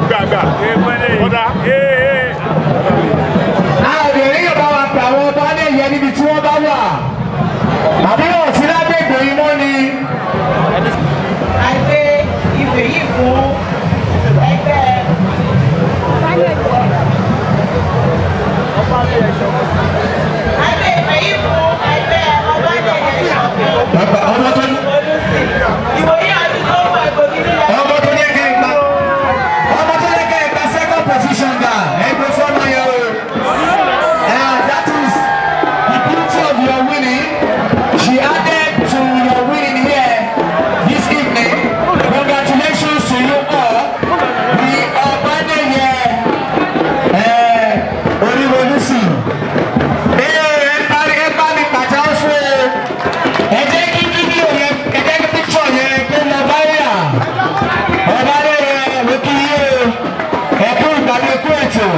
Gbàgbà. Ọ̀dà. Àbẹ̀rẹ̀ yóò bá wa pè àwọn ọbánẹyẹ níbi tí wọ́n bá wà. Àbí wọn sí lágbègbè yìí mọ́ ni. A gbé ife yìí fún ẹgbẹ́ A gbé ife yìí fún ẹgbẹ́ Ọbádẹ̀yẹ Ṣọ̀kan. Bàbá ọmọ tó Ìwòye ọdún tó ń bọ̀ ìgbòkì nílẹ̀. Ọmọ tó ní kẹ́ ẹ gba, ọmọ tó ní kẹ́ ẹ gba second position gbà, ẹ gbé fọ́nà yẹn o. That is the beauty of your winning. She added to your winning here this evening. Congratulations to you all. The Ọbánẹyẹ Orímolúsì. Ẹ parí, ẹ bá mi pàtẹ́wọ́ fún o. Ẹ jẹ́ kí fídíò yẹn, ẹ jẹ́ kí píkṣọ̀ yẹn kó lọ viral. Ọbánẹyẹ ló kí yé o. Ẹ kú ìgbàgbé kú ètò.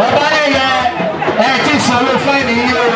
Ọbánẹyẹ ẹ ti sanwó fáìní yìí o.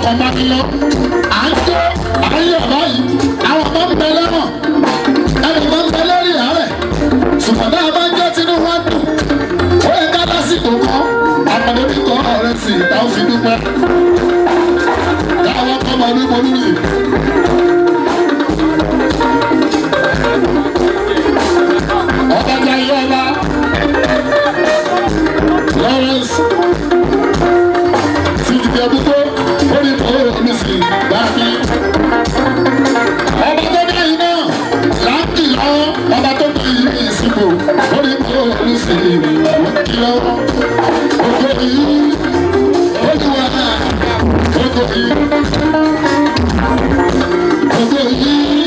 Fọkàn bá mi lọ. À ń jó, à ń yọ̀ báyìí. Àwọn kan ń bẹ lẹ́wọ̀n. Ẹnì kan ń bẹ lórí àárẹ̀. Ṣùgbọ́n náà bá ń jẹ́ tinú wá dùn. Ó yẹ ká lásìkò kan. Àpàdé mi kọ́ ọ̀rẹ́ sí ìta ó fi dúpẹ́. Káwọn kọ́ máa ní mo lórí. Ọba Jayé ọba. Lawrence ti di ẹdúgbò ó ní kó mi sì bá mi. Ọba tó dá iná láǹkì lọ́wọ́, ọba tó dá iná ìsìnkú ó ní kó mi sì kí lọ́wọ́. Ògo yìí, Olúwa, ògo yìí, ògo yìí.